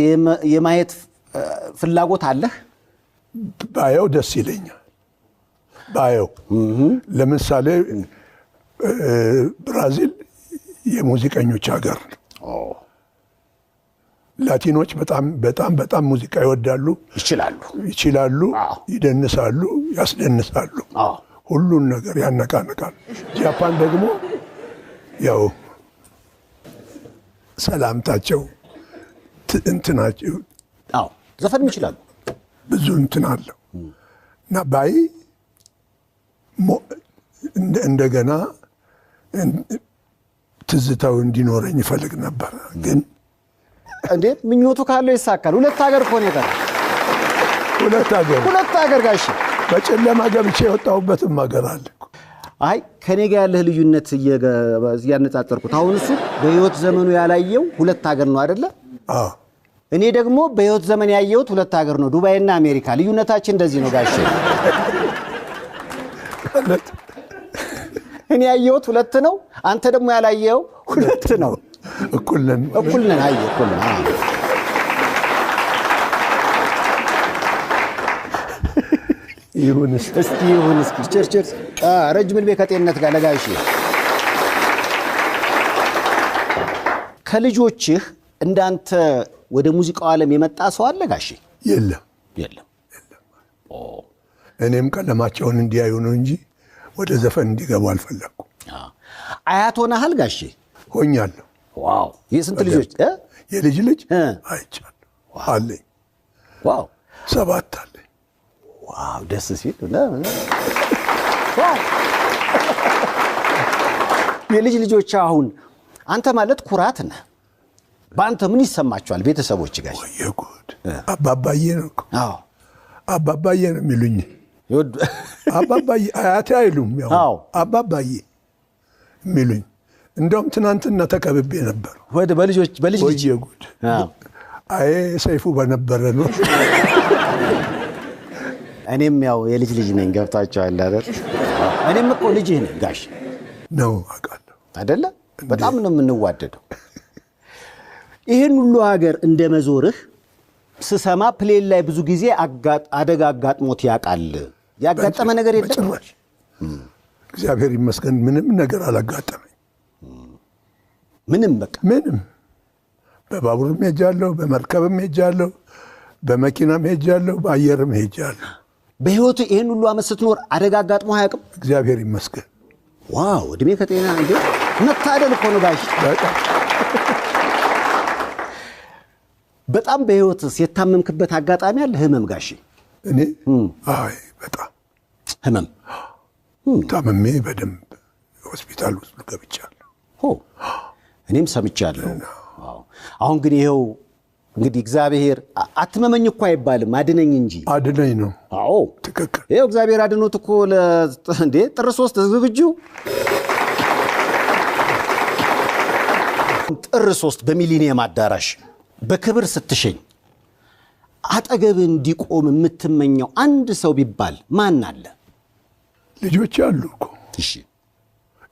የማየት ፍላጎት አለህ? ባየው ደስ ይለኛል። ባየው ለምሳሌ ብራዚል የሙዚቀኞች ሀገር ነው። ላቲኖች በጣም በጣም በጣም ሙዚቃ ይወዳሉ፣ ይችላሉ። ይችላሉ፣ ይደንሳሉ፣ ያስደንሳሉ፣ ሁሉን ነገር ያነቃንቃሉ። ጃፓን ደግሞ ያው ሰላምታቸው እንትናቸው አዎ ዘፈንም ይችላሉ። ብዙ እንትን አለው እና ባይ እንደገና ትዝታው እንዲኖረኝ ይፈልግ ነበር ግን እንዴ ምኞቱ ካለው ይሳካል። ሁለት ሀገር እኮ ነው የቀረው። ሁለት ሀገር ሁለት ሀገር ጋሼ። በጨለማ ገብቼ የወጣሁበትም ሀገር አለ እኮ። አይ ከኔ ጋር ያለህ ልዩነት እያነጻጸርኩት አሁን እሱ በህይወት ዘመኑ ያላየው ሁለት ሀገር ነው አይደለ? አዎ። እኔ ደግሞ በህይወት ዘመን ያየሁት ሁለት ሀገር ነው፣ ዱባይና አሜሪካ። ልዩነታችን እንደዚህ ነው ጋሼ። ማለት እኔ ያየሁት ሁለት ነው፣ አንተ ደግሞ ያላየኸው ሁለት ነው። እኩል ነን። እኩል ነን። አየህ እኩል ነን። አዎ። ይሁን እስኪ። እስኪ ይሁን እስኪ። Cheers cheers። ረጅም ዕድሜ ከጤንነት ጋር ለጋሼ። ከልጆችህ እንዳንተ ወደ ሙዚቃው ዓለም የመጣ ሰው አለ ጋሼ? የለም። የለም። እኔም ቀለማቸውን እንዲያዩ ነው እንጂ ወደ ዘፈን እንዲገቡ አልፈለግኩም። አያት ሆነሃል ጋሼ? ሆኛለሁ። Wow! የስንት ልጆች? የልጅ ልጅ አይቻለሁ አለኝ። Wow! 7 አለኝ። Wow! ደስ ሲል። Wow! የልጅ ልጆች አሁን አንተ ማለት ኩራት ነህ። በአንተ ምን ይሰማቸዋል ቤተሰቦች ጋሼ? ወየ ጉድ! አባባዬ ነው እኮ። አዎ አባባዬ ነው የሚሉኝ። ይወዱ አባባዬ አያቴ አይሉም። ያው አባባዬ የሚሉኝ። እንደውም ትናንትና ተከብቤ ነበር። ወደ በልጆች በልጅ ልጅ ወየ ጉድ! አይ ሰይፉ በነበረ ነው። እኔም ያው የልጅ ልጅ ነኝ። ገብታችኋል አይደል? እኔም እኮ ልጅህ ነኝ ጋሽ ነው አውቃለሁ። አይደለ? በጣም ነው የምንዋደደው። ይህን ሁሉ ሀገር እንደ መዞርህ ስሰማ plane ላይ ብዙ ጊዜ አደጋ አጋጥሞት ያውቃል። ያጋጠመ ነገር የለም? በጭራሽ። እግዚአብሔር ይመስገን ምንም ነገር አላጋጠመኝ። ምንም በቃ ምንም። በባቡርም ሄጃለሁ፣ በመርከብም ሄጃለሁ፣ በመኪናም ሄጃለሁ፣ በአየርም ሄጃለሁ። በህይወቱ ይህን ሁሉ ዓመት ስትኖር አደጋ አጋጥሞ አያውቅም? እግዚአብሔር ይመስገን። Wow፣ እድሜ ከጤና እንዴ! መታደል እኮ ነው ጋሽ። በጣም። በጣም በህይወትስ የታመምክበት አጋጣሚ አለ? ህመም ጋሽ? እኔ አይ በጣም ህመም ታምሜ በደንብ ሆስፒታል ውስጥ ገብቻለሁ። ሆ፣ እኔም ሰምቻለሁ። አዎ። አሁን ግን ይኸው እንግዲህ እግዚአብሔር አትመመኝ እኮ አይባልም፣ አድነኝ እንጂ። አድነኝ ነው። አዎ። ትክክል። ይኸው እግዚአብሔር አድኖት እኮ እንዴ ጥር 3 ዝግጁ ጥር 3 በሚሊኒየም አዳራሽ በክብር ስትሸኝ አጠገብ እንዲቆም የምትመኘው አንድ ሰው ቢባል ማን አለ? ልጆቼ አሉ እኮ። እሺ።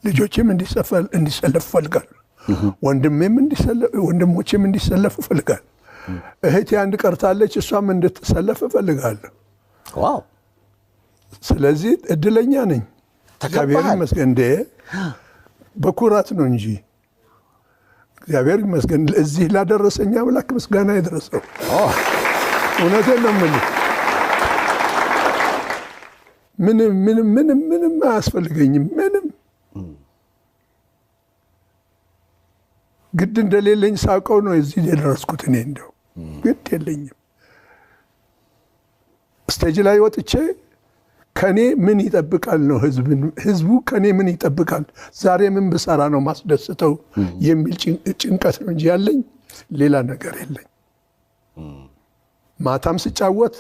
ልጆቼም እንዲሰለፉ እፈልጋለሁ። ወንድሞቼም እንዲሰለፉ እፈልጋለሁ። እህቴ አንድ ቀርታለች፣ እሷም እንድትሰለፍ እፈልጋለሁ። Wow። ስለዚህ እድለኛ ነኝ። እግዚአብሔር ተከባሃል። ይመስገን። እንዴ በኩራት ነው እንጂ፣ እግዚአብሔር ይመስገን። እዚህ ላደረሰኝ አምላክ ምስጋና ይድረሰው። እውነቴን ነው የምልህ። ምንም ምንም ምንም ምንም አያስፈልገኝም። ምንም ግድ እንደሌለኝ ሳውቀው ነው እዚህ የደረስኩት። እኔ እንደው ግድ የለኝም። Stage ላይ ወጥቼ ከኔ ምን ይጠብቃል ነው ህዝቡ ከኔ ምን ይጠብቃል፣ ዛሬ ምን ብሰራ ነው ማስደስተው የሚል ጭንቀት ነው እንጂ ያለኝ ሌላ ነገር የለኝ። ማታም ስጫወት፣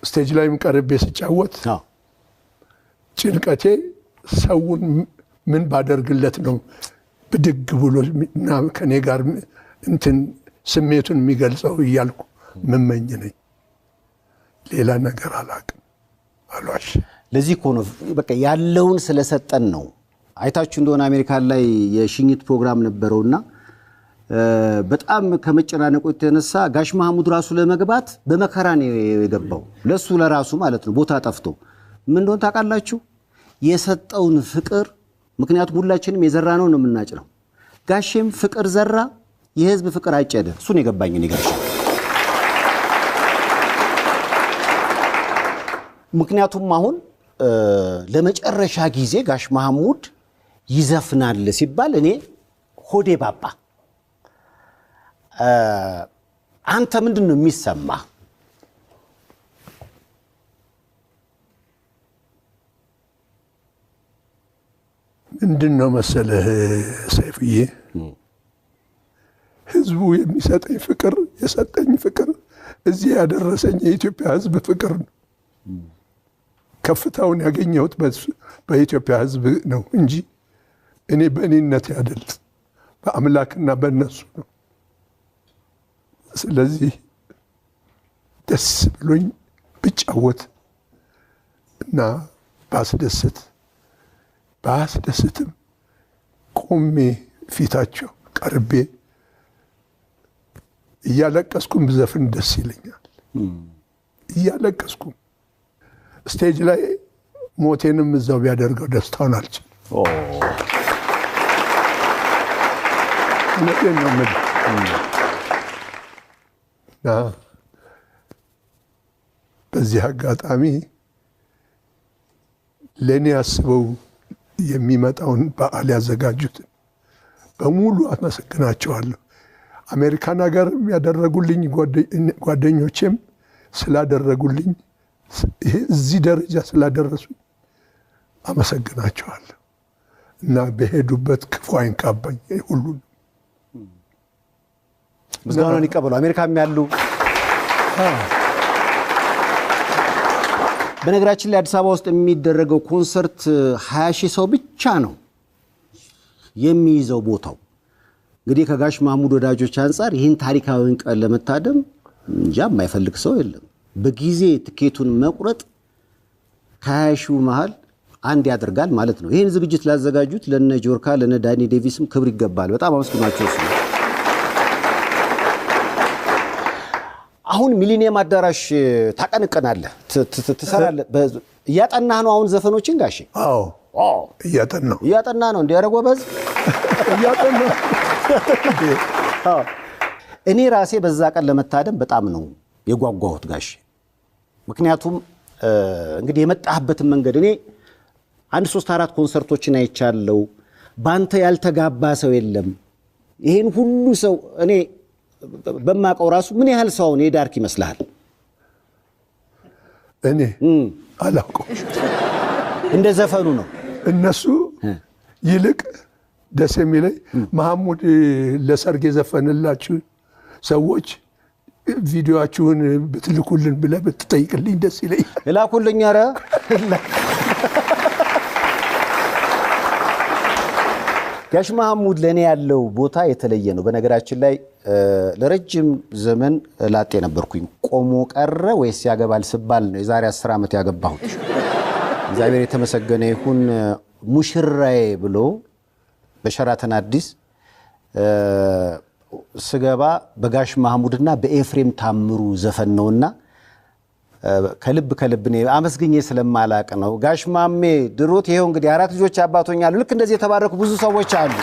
stage ላይም ቀርቤ ስጫወት ጭንቀቴ ሰውን ምን ባደርግለት ነው ብድግ ብሎ እና ከኔ ጋር እንትን ስሜቱን የሚገልጸው እያልኩ ምመኝ ነኝ። ሌላ ነገር አላውቅም፣ አሏሽ። ለዚህ እኮ ነው በቃ ያለውን ስለሰጠን ነው። አይታችሁ እንደሆነ አሜሪካን ላይ የሽኝት ፕሮግራም ነበረውና በጣም ከመጨናነቁ የተነሳ ጋሽ መሐሙድ ራሱ ለመግባት በመከራ ነው የገባው። ለሱ ለራሱ ማለት ነው፣ ቦታ ጠፍቶ። ምን እንደሆነ ታውቃላችሁ? የሰጠውን ፍቅር፣ ምክንያቱም ሁላችንም የዘራነው ነው የምናጭደው። ጋሼም ፍቅር ዘራ፣ የህዝብ ፍቅር አጨደ። እሱን የገባኝ እኔ ጋሼ። ምክንያቱም አሁን ለመጨረሻ ጊዜ ጋሽ መሐሙድ ይዘፍናል ሲባል እኔ ሆዴ ባባ። አንተ ምንድን ነው የሚሰማ? ምንድን ነው መሰለህ ሰይፍዬ፣ ህዝቡ የሚሰጠኝ ፍቅር፣ የሰጠኝ ፍቅር፣ እዚህ ያደረሰኝ የኢትዮጵያ ህዝብ ፍቅር ነው። ከፍታውን ያገኘሁት በኢትዮጵያ ህዝብ ነው እንጂ እኔ በእኔነት አይደለም፣ በአምላክና በእነሱ ነው። ስለዚህ ደስ ብሎኝ ብጫወት እና ባስደስት ባስደስትም ቆሜ ፊታቸው ቀርቤ እያለቀስኩም ብዘፍን ደስ ይለኛል። እያለቀስኩም stage ላይ ሞቴንም እዛው ቢያደርገው ደስታውን አልችልም። እውነቴን ነው የምልህ። እና በዚህ አጋጣሚ ለእኔ አስበው የሚመጣውን በዓል ያዘጋጁትን በሙሉ አመሰግናቸዋለሁ። አሜሪካን ሀገር ያደረጉልኝ ጓደኞቼም ስላደረጉልኝ፣ ይሄ እዚህ ደረጃ ስላደረሱኝ አመሰግናቸዋለሁ እና በሄዱበት ክፉ አይንካባኝ ሁሉን። ምስጋናውን ይቀበሉ። አሜሪካም ያሉ፣ በነገራችን ላይ አዲስ አበባ ውስጥ የሚደረገው ኮንሰርት 20 ሺህ ሰው ብቻ ነው የሚይዘው ቦታው። እንግዲህ ከጋሽ ማህሙድ ወዳጆች አንጻር ይህን ታሪካዊን ቀን ለመታደም እንጃ የማይፈልግ ሰው የለም። በጊዜ ትኬቱን መቁረጥ ከ20 ሺው መሃል አንድ ያደርጋል ማለት ነው። ይህን ዝግጅት ላዘጋጁት ለነ ጆርካ ለነ ዳኒ ዴቪስም ክብር ይገባል። በጣም አመስግኗቸው። እሱ አሁን ሚሊኒየም አዳራሽ ታቀንቀናለህ፣ ትሰራለህ። እያጠናህ ነው አሁን ዘፈኖችን ጋሼ? አዎ፣ እያጠናሁ። እያጠና ነው። እንዲ ኧረ ጎበዝ። እያጠናሁ። እኔ ራሴ በዛ ቀን ለመታደም በጣም ነው የጓጓሁት ጋሼ። ምክንያቱም እንግዲህ የመጣህበትን መንገድ እኔ አንድ 3 4 ኮንሰርቶችን አይቻለሁ። ባንተ ያልተጋባ ሰው የለም። ይሄን ሁሉ ሰው እኔ በማውቀው ራሱ ምን ያህል ሰው አሁን የዳርክ ይመስልሃል? እኔ አላውቀውም። እንደ ዘፈኑ ነው። እነሱ ይልቅ ደስ የሚለኝ መሐሙድ ለሰርግ የዘፈንላችሁ ሰዎች ቪዲዮአችሁን ብትልኩልን ብለህ ብትጠይቅልኝ ደስ ይለኛል። እላኩልኝ። ኧረ ጋሽ መሐሙድ ለእኔ ያለው ቦታ የተለየ ነው። በነገራችን ላይ ለረጅም ዘመን ላጤ ነበርኩኝ። ቆሞ ቀረ ወይስ ያገባል ስባል ነው የዛሬ 10 ዓመት ያገባሁት። እግዚአብሔር የተመሰገነ ይሁን። ሙሽራዬ ብሎ በሸራተን አዲስ ስገባ በጋሽ መሐሙድና በኤፍሬም ታምሩ ዘፈን ነውና ከልብ ከልብ እኔ አመስግኜ ስለማላቅ ነው። ጋሽ ማሜ ድሮት ይሄው እንግዲህ 4 ልጆች አባቶኛሉ። ልክ እንደዚህ የተባረኩ ብዙ ሰዎች አሉ።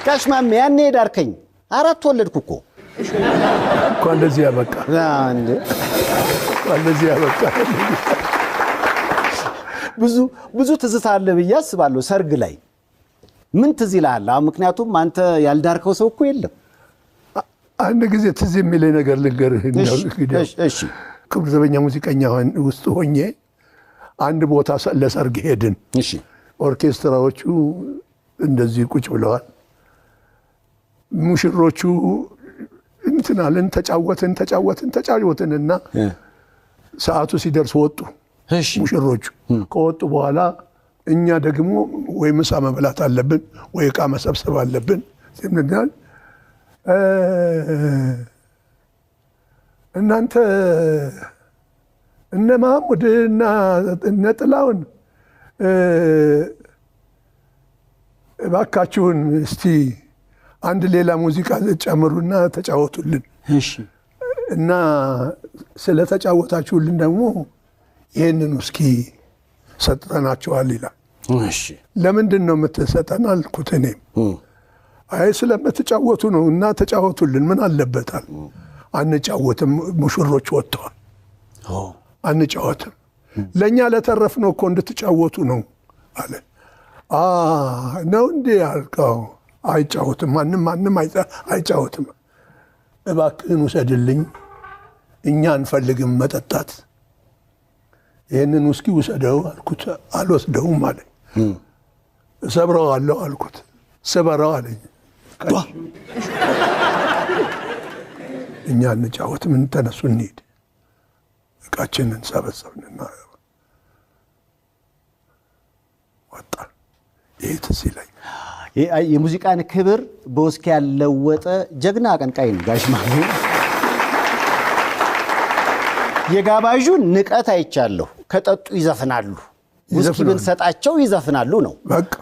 ጋሽ ማሜ ያኔ ዳርከኝ፣ 4 ወለድኩ እኮ። እንኳን ለዚህ ያበቃ። እንዴ እንኳን ለዚህ ያበቃ። ብዙ ብዙ ትዝታ አለ ብዬ አስባለሁ። ሰርግ ላይ ምን ትዝ ይልሃል? አሁን ምክንያቱም አንተ ያልዳርከው ሰው እኮ የለም። አንድ ጊዜ ትዝ የሚለኝ ነገር ልንገርህ። እሺ። ክብር ዘበኛ ሙዚቀኛ ውስጥ ሆኜ አንድ ቦታ ለሰርግ ሄድን። እሺ። ኦርኬስትራዎቹ እንደዚህ ቁጭ ብለዋል። ሙሽሮቹ እንትናልን ተጫወትን ተጫወትን ተጫወትንና ሰዓቱ ሲደርስ ወጡ። እሺ። ሙሽሮቹ ከወጡ በኋላ እኛ ደግሞ ወይ ምሳ መብላት አለብን ወይ ዕቃ መሰብሰብ አለብን። ሲምንዳል እናንተ እነ መሐሙድ እና እነ ጥላውን እባካችሁን እስቲ አንድ ሌላ ሙዚቃ ጨምሩና ተጫወቱልን። እሺ። እና ስለተጫወታችሁልን ደግሞ ይሄንን እስኪ ሰጥተናቸዋል ይላል። እሺ። ለምንድን ነው የምትሰጠን አልኩት። እኔም አይ ስለምትጫወቱ ነው እና ተጫወቱልን ምን አለበታል። አንጫወትም፣ ሙሽሮች ወጥተዋል። አንጫወትም፣ ለኛ ለተረፍነው እኮ እንድትጫወቱ ነው አለ። አ ነው እንዴ አልከው። አይጫወትም፣ ማንም ማንም አይጫወትም። እባክህን ውሰድልኝ፣ እኛ አንፈልግም መጠጣት፣ ይሄንን ውስኪ ውሰደው አልኩት። አልወስደውም አለኝ። እሰብረዋለሁ አልኩት። ስበረው አለኝ። እኛ አንጫወትም፣ ተነሱ እንሂድ። እቃችንን ሰበሰብንና ወጣን። ይሄ ትዝ ይለኛል። የሙዚቃን ክብር በውስኪ ያለወጠ ጀግና አቀንቃኝ ነው ጋሽ ማሙ። የጋባዡን ንቀት አይቻለሁ። ከጠጡ ይዘፍናሉ፣ ውስኪ ብንሰጣቸው ይዘፍናሉ ነው። በቃ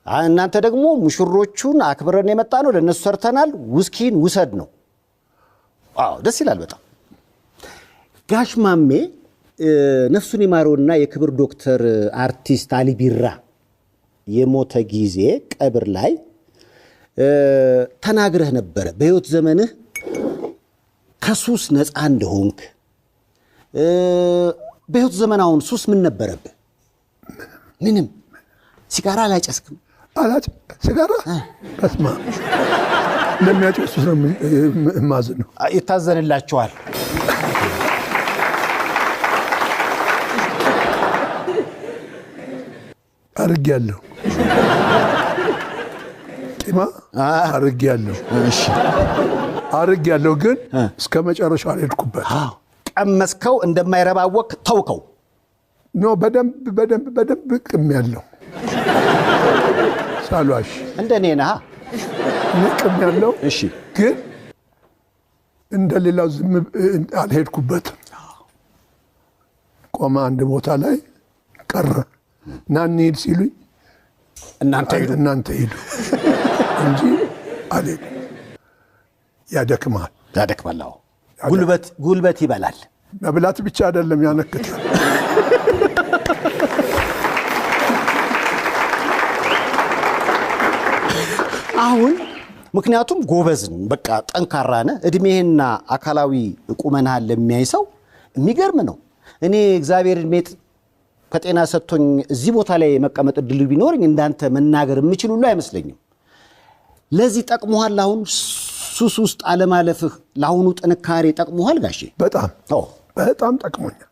እናንተ ደግሞ ሙሽሮቹን አክብረን የመጣ ነው፣ ለነሱ ሰርተናል፣ ውስኪን ውሰድ ነው። አዎ ደስ ይላል በጣም። ጋሽ ማሜ ነፍሱን ይማረውና የክብር ዶክተር አርቲስት አሊ ቢራ የሞተ ጊዜ ቀብር ላይ ተናግረህ ነበረ። በህይወት ዘመንህ ከሱስ ነፃ እንደሆንክ። በህይወት ዘመን አሁን ሱስ ምን ነበረብህ? ምንም። ሲጋራ አላጨስክም? ሲጋራ በስመ አብ ለሚያጨሱት ነው የማዝነው። ይታዘንላቸዋል። አርጌያለሁ፣ ቂማ አርጌያለሁ፣ አርጌያለሁ፣ ግን እስከ መጨረሻው አልሄድኩበት። ቀመስከው፣ እንደማይረባ ወቅ ተውከው። No በደንብ በደንብ በደንብ ቅሜያለሁ። ሳልዋሽ እንደኔ ነህ። እኔ ቅሜያለሁ። እሺ። ግን እንደሌላው ዝም አልሄድኩበትም። ቆመ አንድ ቦታ ላይ ቀረ። ና እንሂድ ሲሉኝ እናንተ ሂዱ እናንተ ሂዱ እንጂ አልሄድም። ያደክማል። ያደክማል። አዎ ጉልበት ጉልበት ይበላል። መብላት ብቻ አይደለም ያነክታል። አሁን ምክንያቱም ጎበዝ በቃ ጠንካራ ነህ። እድሜህና አካላዊ ቁመናህን ለሚያይ ሰው የሚገርም ነው። እኔ እግዚአብሔር እድሜ ከጤና ሰጥቶኝ እዚህ ቦታ ላይ መቀመጥ እድሉ ቢኖረኝ እንዳንተ መናገር የምችል ሁሉ አይመስለኝም። ለዚህ ጠቅሞሃል። አሁን ሱስ ውስጥ አለማለፍህ ለአሁኑ ጥንካሬ ጠቅሞሃል ጋሼ? በጣም በጣም ጠቅሞኛል።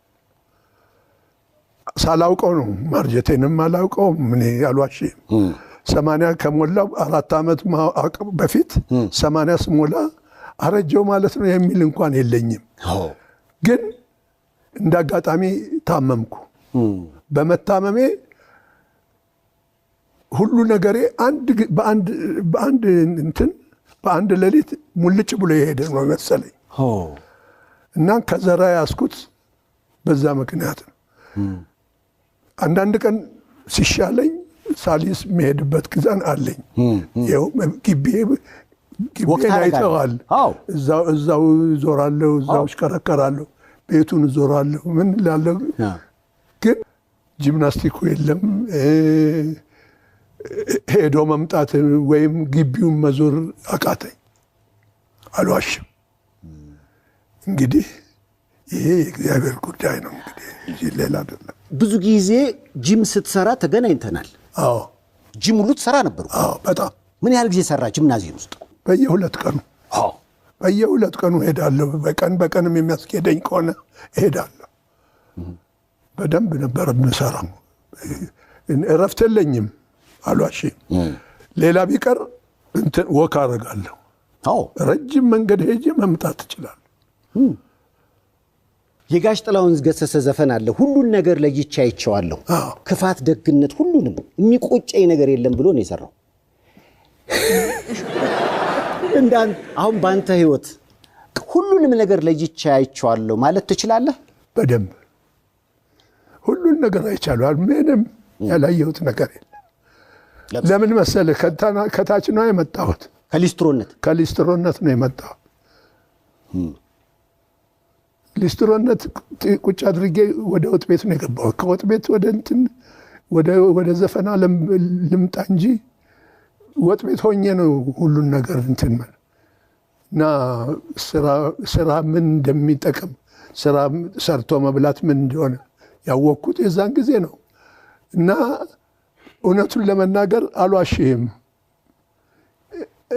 ሳላውቀው ነው፣ ማርጀቴንም አላውቀውም። እኔ አልዋሽም። 80 ከሞላው 4 ዓመት በፊት 80 ስሞላ አረጀው ማለት ነው የሚል እንኳን የለኝም። ግን እንደ አጋጣሚ ታመምኩ። በመታመሜ ሁሉ ነገሬ በአንድ እንትን በአንድ ሌሊት ሙልጭ ብሎ የሄደ ነው መሰለኝ እና ከዘራ ያስኩት በዛ ምክንያት ነው። አንዳንድ ቀን ሲሻለኝ ሳሊስ የሚሄድበት ጊዜን አለኝ። ይኸው ግቢዬን አይተዋል። እዛው እዞራለሁ፣ እዛው እሽከረከራለሁ፣ ቤቱን እዞራለሁ፣ ምን እላለሁ። ግን ጂምናስቲኩ የለም፣ ሄዶ መምጣት ወይም ግቢውን መዞር አቃተኝ። አልዋሽም። እንግዲህ ይሄ የእግዚአብሔር ጉዳይ ነው እንግዲህ እንጂ ሌላ አይደለም። ብዙ ጊዜ ጂም ስትሰራ ተገናኝተናል። አዎ። ጂም ሁሉ ትሰራ ነበር? አዎ፣ በጣም። ምን ያህል ጊዜ ሰራ ጂምናዚየም ውስጥ? በየሁለት ቀኑ። በየሁለት ቀኑ እሄዳለሁ። በቀን በቀንም የሚያስኬደኝ ከሆነ እሄዳለሁ። በደንብ ነበር የምሰራው። እረፍት የለኝም፣ አልዋሽም። ሌላ ቢቀር እንትን walk አደርጋለሁ። ረጅም መንገድ ሄጄ መምጣት እችላለሁ። የጋሽ ጥላሁን ገሰሰ ዘፈን አለ፣ ሁሉን ነገር ለይቼ አይቼዋለሁ፣ ክፋት፣ ደግነት፣ ሁሉንም የሚቆጨኝ ነገር የለም ብሎ ነው የሰራው። እንዳን አሁን ባንተ ህይወት ሁሉንም ነገር ለይቼ አይቼዋለሁ ማለት ትችላለህ? በደንብ ሁሉን ነገር አይቻለሁ። ምንም ያላየሁት ነገር የለም። ለምን መሰለህ? ከታች ነው የመጣሁት። ከሊስትሮነት። ከሊስትሮነት ነው የመጣሁት። ሊስትሮነት ቁጭ አድርጌ ወደ ወጥ ቤት ነው የገባሁት። ከወጥ ቤት ወደ እንትን ወደ ዘፈን ዓለም ልምጣ እንጂ ወጥ ቤት ሆኜ ነው ሁሉን ነገር እንትን እና ስራ ምን እንደሚጠቅም፣ ስራ ሰርቶ መብላት ምን እንደሆነ ያወቅኩት የዛን ጊዜ ነው። እና እውነቱን ለመናገር አልዋሽህም።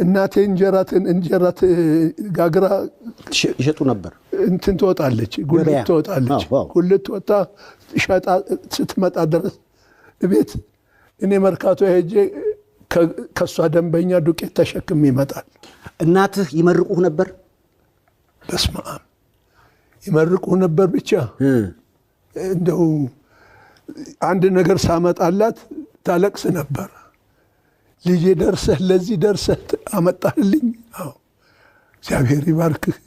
እናቴ እንጀራ ጋግራ ይሸጡ ነበር። እንትን ትወጣለች፣ ጉልት ትወጣለች። ጉልት ወጣ ሸጣ ስትመጣ ድረስ ቤት እኔ መርካቶ ሄጄ ከሷ ደንበኛ ዱቄት ተሸክም ይመጣል። እናትህ ይመርቁህ ነበር? በስመ አብ ይመርቁህ ነበር። ብቻ እንደው አንድ ነገር ሳመጣላት ታለቅስ ነበር። ልጄ ደርሰህ ለዚህ ደርሰህ አመጣህልኝ። አዎ እግዚአብሔር ይባርክህ፣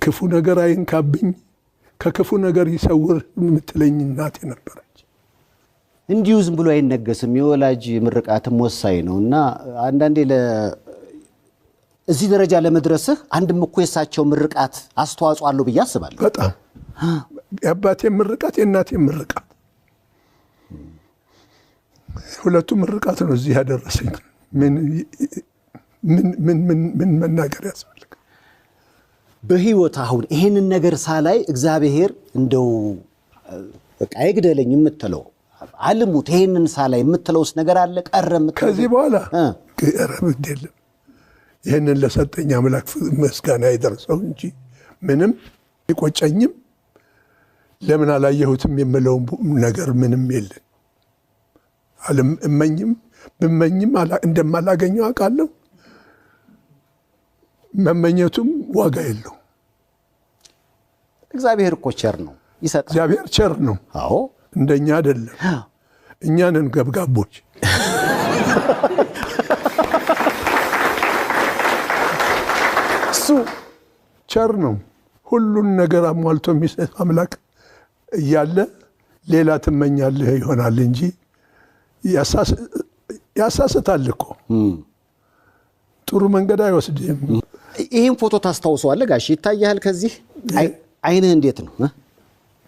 ክፉ ነገር አይንካብኝ፣ ከክፉ ነገር ይሰውር የምትለኝ እናቴ ነበረች። እንዲሁ ዝም ብሎ አይነገስም። የወላጅ ምርቃትም ወሳኝ ነው እና አንዳንዴ እዚህ ደረጃ ለመድረስህ አንድም እኮ የሳቸው ምርቃት አስተዋጽኦ አለው ብዬ አስባለሁ። በጣም የአባቴ ምርቃት፣ የእናቴ ምርቃት፣ ሁለቱ ምርቃት ነው እዚህ ያደረሰኝ። ምን ምን ምን ምን መናገር ያስፈልጋል? በህይወት አሁን ይሄንን ነገር ሳላይ እግዚአብሔር እንደው በቃ አይግደለኝ የምትለው፣ አልሙት ይሄንን ሳላይ የምትለውስ ነገር አለ? ቀረ የምትለው? ከዚህ በኋላ ኧረ ግድ የለም። ይህንን ለሰጠኝ አምላክ ምስጋና ይደርሰው እንጂ ምንም ይቆጨኝም ለምን አላየሁትም የምለው ነገር ምንም የለም። አልመኝም፣ ብመኝም እንደማላገኘው አውቃለሁ። መመኘቱም ዋጋ የለው። እግዚአብሔር እኮ ቸር ነው፣ ይሰጣል። እግዚአብሔር ቸር ነው። አዎ፣ እንደኛ አይደለም። እኛ ነን ገብጋቦች። እሱ ቸር ነው። ሁሉን ነገር አሟልቶ የሚሰጥ አምላክ እያለ ሌላ ትመኛለህ ይሆናል እንጂ ያሳስታል እኮ። ጥሩ መንገድ አይወስድም። ይህን ፎቶ ታስታውሰዋለህ ጋሽ? ይታያል ከዚህ አይንህ እንዴት ነው?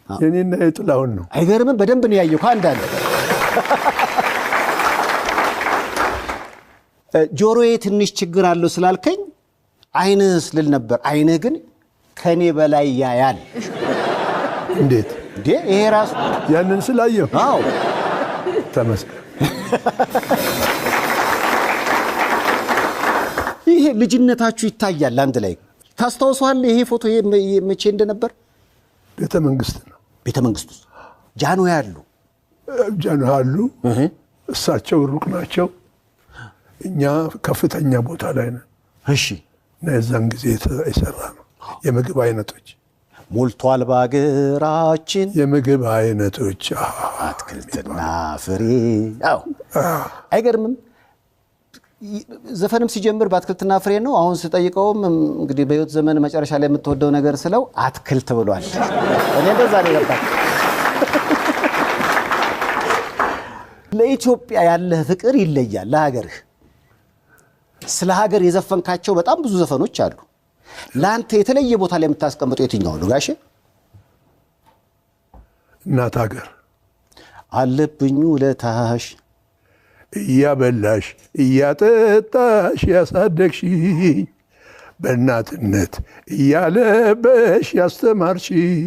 የኔና የጥላሁን ነው። አይገርምም? በደንብ ነው ያየው። ከአንዳንድ ጆሮዬ ትንሽ ችግር አለው ስላልከኝ አይንህ ስልል ነበር። አይንህ ግን ከኔ በላይ ያያል። እንዴት እንዴ ይሄ ራሱ ያንን ስላየሁ አዎ ተመስገን። ይሄ ልጅነታችሁ ይታያል። አንድ ላይ ታስታውሰዋለህ? ይሄ ፎቶ ይሄ መቼ እንደነበር? ቤተ መንግስት ነው። ቤተ መንግስት ውስጥ ጃንሆይ አሉ። ጃንሆይ አሉ። እሳቸው ሩቅ ናቸው። እኛ ከፍተኛ ቦታ ላይ ነን። እሺ እና የዛን ጊዜ የሰራ ነው። የምግብ አይነቶች ሞልቷል በአገራችን የምግብ አይነቶች አትክልትና ፍሬ። አዎ አይገርምም? ዘፈንም ሲጀምር በአትክልትና ፍሬ ነው። አሁን ስጠይቀውም እንግዲህ በህይወት ዘመን መጨረሻ ላይ የምትወደው ነገር ስለው አትክልት ብሏል። እኔ እንደዛ ነው የገባኝ። ለኢትዮጵያ ያለህ ፍቅር ይለያል። ለሀገርህ ስለ ሀገር የዘፈንካቸው በጣም ብዙ ዘፈኖች አሉ። ለአንተ የተለየ ቦታ ላይ የምታስቀምጠው የትኛው ነው ጋሼ? እናት ሀገር አለብኝ ውለታሽ እያበላሽ እያጠጣሽ ያሳደግሽኝ፣ በእናትነት እያለበሽ ያስተማርሽኝ፣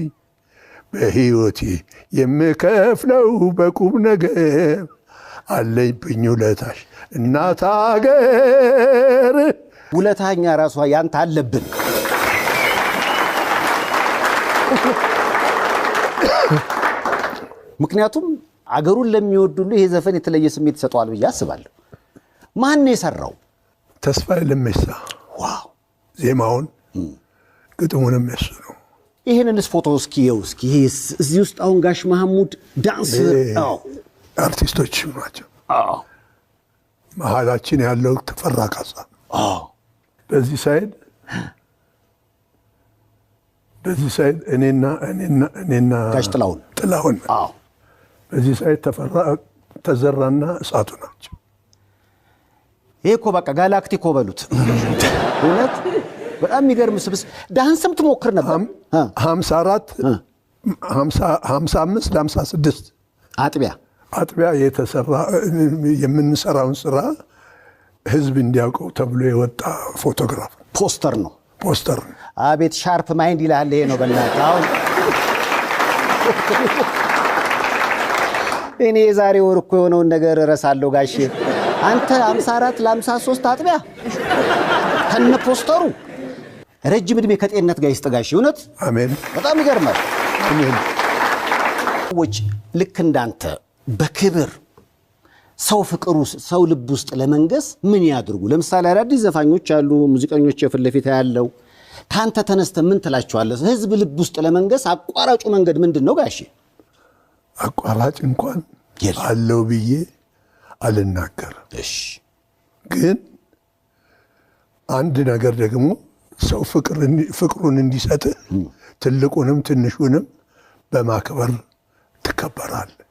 በሕይወቴ የምከፍለው በቁም ነገር አለብኝ ውለታሽ እናት ሀገር። ውለታኛ ራሷ ያንተ አለብን። ምክንያቱም አገሩን ለሚወድ ሁሉ ይሄ ዘፈን የተለየ ስሜት ይሰጠዋል ብዬ አስባለሁ። ማን ነው የሰራው? ተስፋዬ ለሜሳ Wow! ዜማውን ግጥሙንም የሱ ነው። ይሄንንስ ፎቶ እስኪ የው እስኪ ይሄስ እዚህ ውስጥ አሁን ጋሽ መሐሙድ ዳንስ አዎ አርቲስቶች ናቸው። አዎ መሀላችን ያለው ተፈራ ካሳ አዎ በዚህ side በዚህ side እኔና እኔና እኔና ጋሽ ጥላሁን ጥላሁን አዎ በዚህ side ተፈራ ተዘራና እሳቱ ናቸው። ይሄ እኮ በቃ ጋላክቲኮ በሉት። እውነት በጣም የሚገርም ስብስብ። ዳንስም ትሞክር ነበር? 54 55 ለ56 አጥቢያ አጥቢያ የተሰራ የምንሰራውን ስራ ህዝብ እንዲያውቀው ተብሎ የወጣ ፎቶግራፍ ፖስተር ነው። ፖስተር ነው። አቤት sharp mind ይልሃል። ይሄ ነው በእናትህ። አሁን እኔ የዛሬ ወር እኮ የሆነውን ነገር እረሳለሁ ጋሼ። አንተ 54 ለ53 አጥቢያ ከነ ፖስተሩ። ረጅም ዕድሜ ከጤንነት ጋር ይስጥ ጋሼ። እውነት አሜን በጣም ይገርማል። አሜን። ሰዎች ልክ እንዳንተ በክብር ሰው ፍቅር ውስጥ ሰው ልብ ውስጥ ለመንገስ ምን ያድርጉ? ለምሳሌ አዳዲስ ዘፋኞች አሉ፣ ሙዚቀኞች የፊት ለፊት ያለው ካንተ ተነስተ ምን ትላቸዋለህ? ህዝብ ልብ ውስጥ ለመንገስ አቋራጩ መንገድ ምንድን ነው ጋሼ? አቋራጭ እንኳን የለም። አለው ብዬ አልናገርም። እሺ ግን አንድ ነገር ደግሞ ሰው ፍቅሩን እንዲሰጥህ ትልቁንም ትንሹንም በማክበር ትከበራለህ።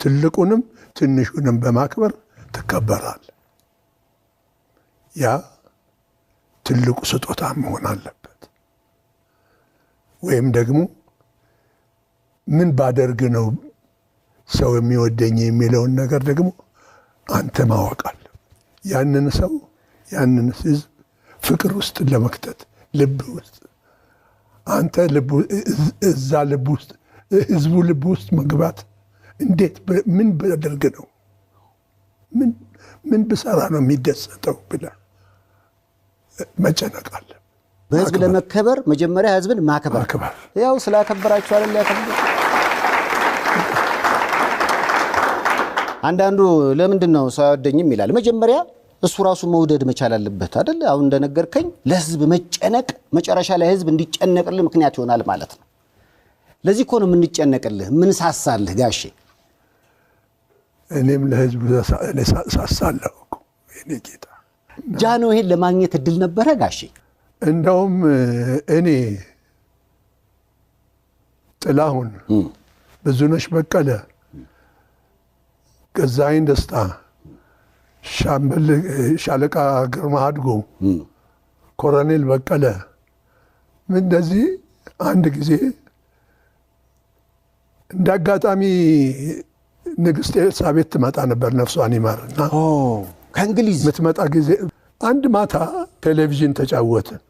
ትልቁንም ትንሹንም በማክበር ትከበራለህ። ያ ትልቁ ስጦታ መሆን አለበት። ወይም ደግሞ ምን ባደርግ ነው ሰው የሚወደኝ የሚለውን ነገር ደግሞ አንተ ማወቅ አለብህ። ያንን ሰው ያንን ህዝብ ፍቅር ውስጥ ለመክተት ልብ ውስጥ አንተ ልብ እዛ ልብ ውስጥ ህዝቡ ልብ ውስጥ መግባት እንዴት ምን ባደርግ ነው ምን ብሰራ ነው የሚደሰተው ብለህ መጨነቅ አለብህ። በህዝብ ለመከበር መጀመሪያ ህዝብን ማክበር። ማክበር። ያው ስላከበራችሁ አይደል ያከብሩ። አንዳንዱ ለምንድን ነው ሰው አይወደኝም ይላል። መጀመሪያ እሱ ራሱ መውደድ መቻል አለበት አይደል? አሁን እንደነገርከኝ ለህዝብ መጨነቅ መጨረሻ ላይ ህዝብ እንዲጨነቅልህ ምክንያት ይሆናል ማለት ነው። ለዚህ እኮ ነው የምንጨነቅልህ የምንሳሳልህ ጋሼ። እኔም ለህዝብ ሳሳለሁ እኮ የእኔ ጌታ። ጃንሆይን ለማግኘት እድል ነበረ ጋሼ? እንደውም እኔ ጥላሁን፣ ብዙነሽ በቀለ፣ ገዛኸኝ ደስታ፣ ሻምበል ሻለቃ ግርማ አድጎ፣ ኮሎኔል በቀለ እንደዚህ አንድ ጊዜ እንደ አጋጣሚ ንግስት ኤልሳቤት ትመጣ ነበር፣ ነፍሷን ይማርና ከእንግሊዝ የምትመጣ ጊዜ አንድ ማታ ቴሌቪዥን ተጫወትን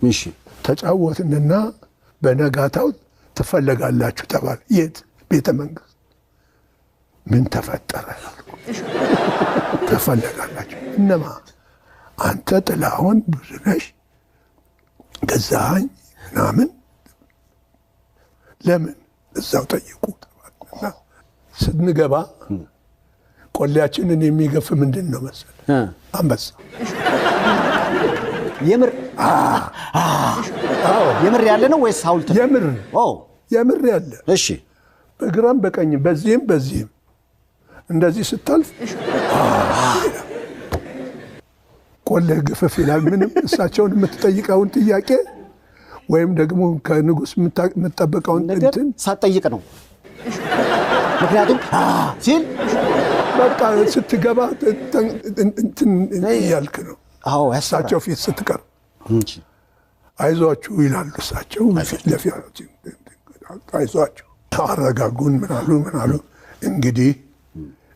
እሺ ተጫወትንና በነጋታው ትፈለጋላችሁ ተባለ። የት? ቤተ መንግስት። ምን ተፈጠረ? ትፈለጋላችሁ። እነማ? አንተ ጥላሁን፣ ብዙነሽ፣ ገዛኸኝ ምናምን። ለምን? እዛው ጠይቁ ተባልና ስንገባ ቆሌያችንን የሚገፍ ምንድን ነው መሰለህ? አንበሳ። የምር የምር ያለ ነው ወይስ ሐውልት? የምር የምር ያለ። እሺ። በግራም በቀኝም በዚህም በዚህም እንደዚህ ስታልፍ ቆሌህ ግፍፍ ይላል። ምንም እሳቸውን የምትጠይቀውን ጥያቄ ወይም ደግሞ ከንጉስ የምትጠብቀውን እንትን ሳትጠይቅ ነው። ምክንያቱም ሲል በቃ ስትገባ እንትን እያልክ ነው። አዎ፣ እሳቸው ፊት ስትቀርብ አይዟችሁ ይላሉ። እሳቸው ፊት ለፊት አይዟችሁ አረጋጉን። ምን አሉ ምን አሉ። እንግዲህ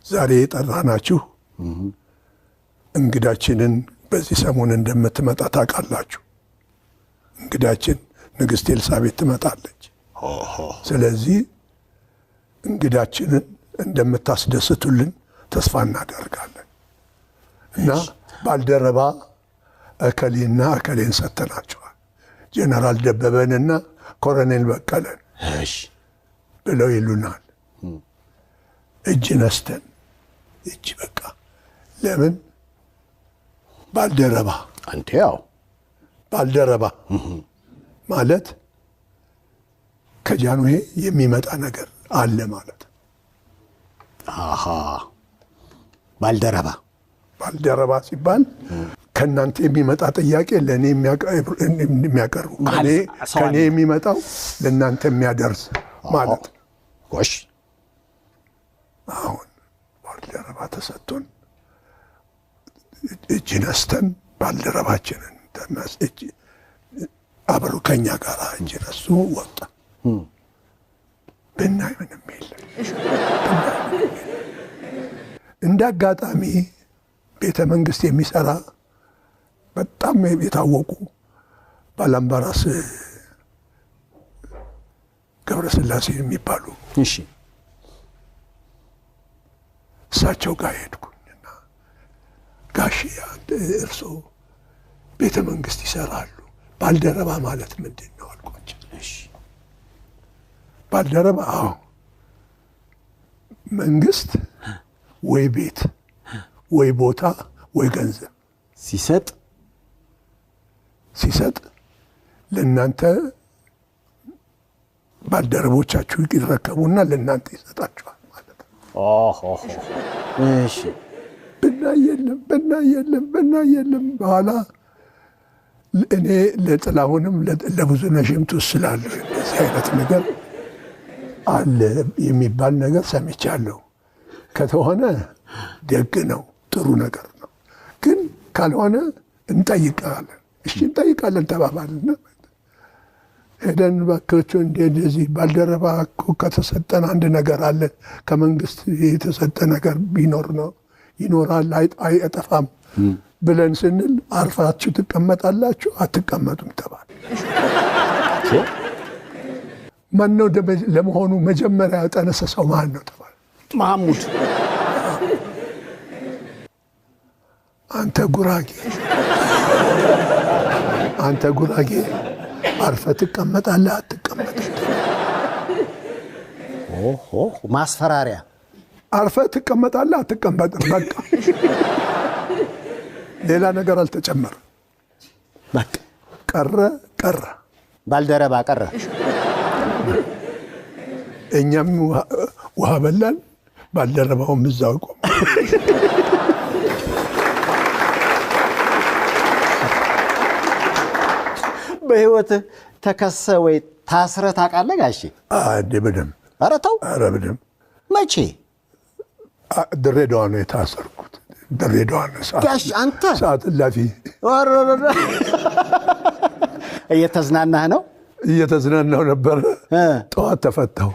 ዛሬ የጠራናችሁ እንግዳችንን በዚህ ሰሞን እንደምትመጣ ታውቃላችሁ። እንግዳችን ንግስት ኤልሳቤጥ ትመጣለች። ስለዚህ እንግዳችንን እንደምታስደስቱልን ተስፋ እናደርጋለን እና ባልደረባ እከሌና እከሌን ሰጥተናቸዋል፣ ጀነራል ደበበንና ኮሎኔል በቀለን ብለው ይሉናል። እጅ ነስተን እጅ በቃ ለምን ባልደረባ አንተ ያው ባልደረባ ማለት ከጃንሆይ የሚመጣ ነገር አለ ማለት ነው። አሃ ባልደረባ ባልደረባ ሲባል ከእናንተ የሚመጣ ጥያቄ ለእኔ የሚያቀርቡ ከእኔ የሚመጣው ለእናንተ የሚያደርስ ማለት ነው። ጎሽ አሁን ባልደረባ ተሰጥቶን እጅ ነስተን ባልደረባችንን አብሮ ከኛ ጋር እጅ ነሱ ወጣ። ብናይ ምንም የለም። እንደ አጋጣሚ ቤተ መንግስት የሚሰራ በጣም የታወቁ ባላምባራስ ገብረስላሴ የሚባሉ እሺ፣ እሳቸው ጋር ሄድኩኝና ጋሼ እርስዎ ቤተ መንግስት ይሰራሉ፣ ባልደረባ ማለት ምንድን ነው አልኳቸው። ባልደረባ አዎ፣ መንግስት ወይ ቤት ወይ ቦታ ወይ ገንዘብ ሲሰጥ ለእናንተ ባልደረቦቻችሁ ይረከቡና ለእናንተ ይሰጣችኋል ማለት ነው። እሺ ብናይ የለም ብናይ የለም ብናይ የለም። በኋላ እኔ ለጥላሁንም ለብዙነሽም ትስላለሁ እንደዚህ አይነት ነገር አለ የሚባል ነገር ሰምቻለሁ። ከተሆነ ደግ ነው፣ ጥሩ ነገር ነው። ግን ካልሆነ እንጠይቃለን። እሺ እንጠይቃለን ተባባልና ሄደን እባካችሁ እንደዚህ ባልደረባ እኮ ከተሰጠን አንድ ነገር አለ፣ ከመንግስት የተሰጠ ነገር ቢኖር ነው ይኖራል፣ አይጠፋም ብለን ስንል አርፋችሁ ትቀመጣላችሁ አትቀመጡም ተባለ። ማነው ለመሆኑ መጀመሪያ ያጠነሰሰው ማን ነው ተባለ። መሐሙድ። አንተ ጉራጌ አንተ ጉራጌ አርፈህ ትቀመጣለህ አትቀመጥም? ኦሆ ማስፈራሪያ። አርፈህ ትቀመጣለህ አትቀመጥም? በቃ ሌላ ነገር አልተጨመረም። በቃ ቀረ ቀረ ባልደረባ ቀረ። እኛም ውሃ በላን፣ ባልደረባውም እዛው ቆመ። በህይወት ተከሰ ወይ ታስረ ታውቃለህ ጋሼ? እንዴ በደምብ። ኧረ ተው። ኧረ በደምብ። መቼ? ድሬዳዋ ነው የታሰርኩት። ድሬዳዋ ነው ጋሽ አንተ ሰዓት እላፊ እየተዝናናህ ነው? እየተዝናናሁ ነበረ። ጠዋት ተፈታሁ።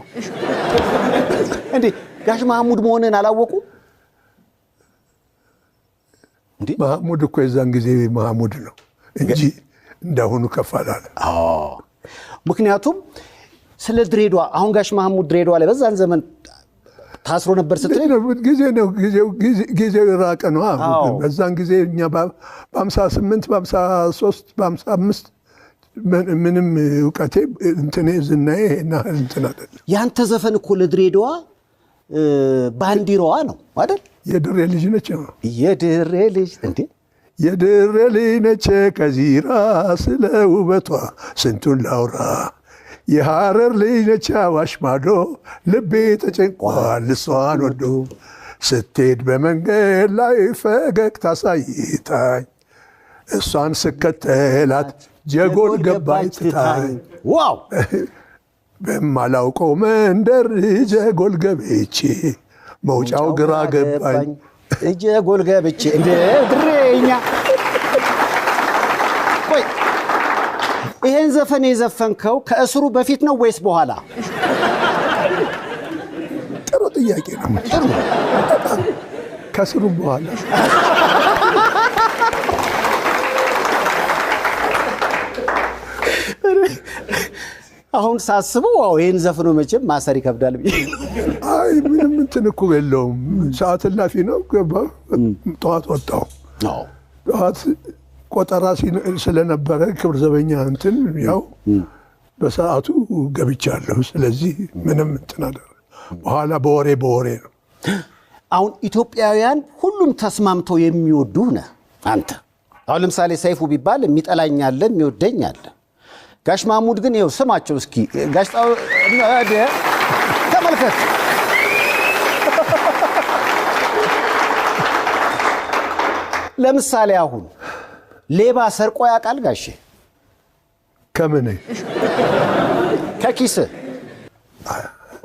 እንዴ ጋሽ መሐሙድ መሆንን አላወቁም? እንዴ መሐሙድ እኮ የዛን ጊዜ መሐሙድ ነው እንጂ እንዳሁኑ ከፍ አላለ። ምክንያቱም ስለ ድሬዳዋ አሁን ጋሽ መሐሙድ ድሬዳዋ ላይ በዛን ዘመን ታስሮ ነበር ስትለኝ ጊዜ ነው ጊዜው የራቀ ነው። አዎ። በዛን ጊዜ እኛ በ58፣ በ53፣ በ55 ምንም እውቀቴ እንትኔ ዝናዬ ይሄን ያህል እንትን አይደለም። ያንተ ዘፈን እኮ ለድሬዳዋ ባንዲራዋ ነው አይደል? የድሬ ልጅ ነች ነው። የድሬ ልጅ እንዴ! የድሬ ልጅ ነች ከዚራ፣ ስለ ውበቷ ስንቱን ላውራ። የሐረር ልጅ ነች አዋሽ ማዶ፣ ልቤ ተጨንቋል እሷን ወዶ። ስትሄድ በመንገድ ላይ ፈገግታ አሳይታኝ፣ እሷን ስከተላት ጀጎል ገባች ትታኝ። Wow! በማላውቀው መንደር ጀጎል ገብቼ መውጫው ግራ ገባኝ። ጀጎል ገብቼ እንደ ድሬኛ። ቆይ፣ ይሄን ዘፈን የዘፈንከው ከእስሩ በፊት ነው ወይስ በኋላ? ጥሩ ጥያቄ ነው። ጥሩ። በጣም ከስሩ በኋላ። አሁን ሳስበው wow፣ ይሄን ዘፍኖ መቼም ማሰር ይከብዳል ብዬ። አይ፣ ምንም እንትን እኮ የለውም። ሰዓት እላፊ ነው። ገባ፣ ጠዋት ወጣሁ። ጠዋት ቆጠራ ስለነበረ ክብር ዘበኛ እንትን ያው በሰዓቱ ገብቻለሁ። ስለዚህ ምንም እንትን አለ በኋላ በወሬ በወሬ ነው። አሁን ኢትዮጵያውያን ሁሉም ተስማምተው የሚወዱህ ነህ አንተ። አሁን ለምሳሌ ሰይፉ ቢባል የሚጠላኝ አለ፣ የሚወደኝ አለ። ጋሽ ማሙድ ግን ይኸው ስማቸው እስኪ ጋሽ ተመልከት። ለምሳሌ አሁን ሌባ ሰርቆ ያውቃል ጋሼ? ከምን? ከኪስ።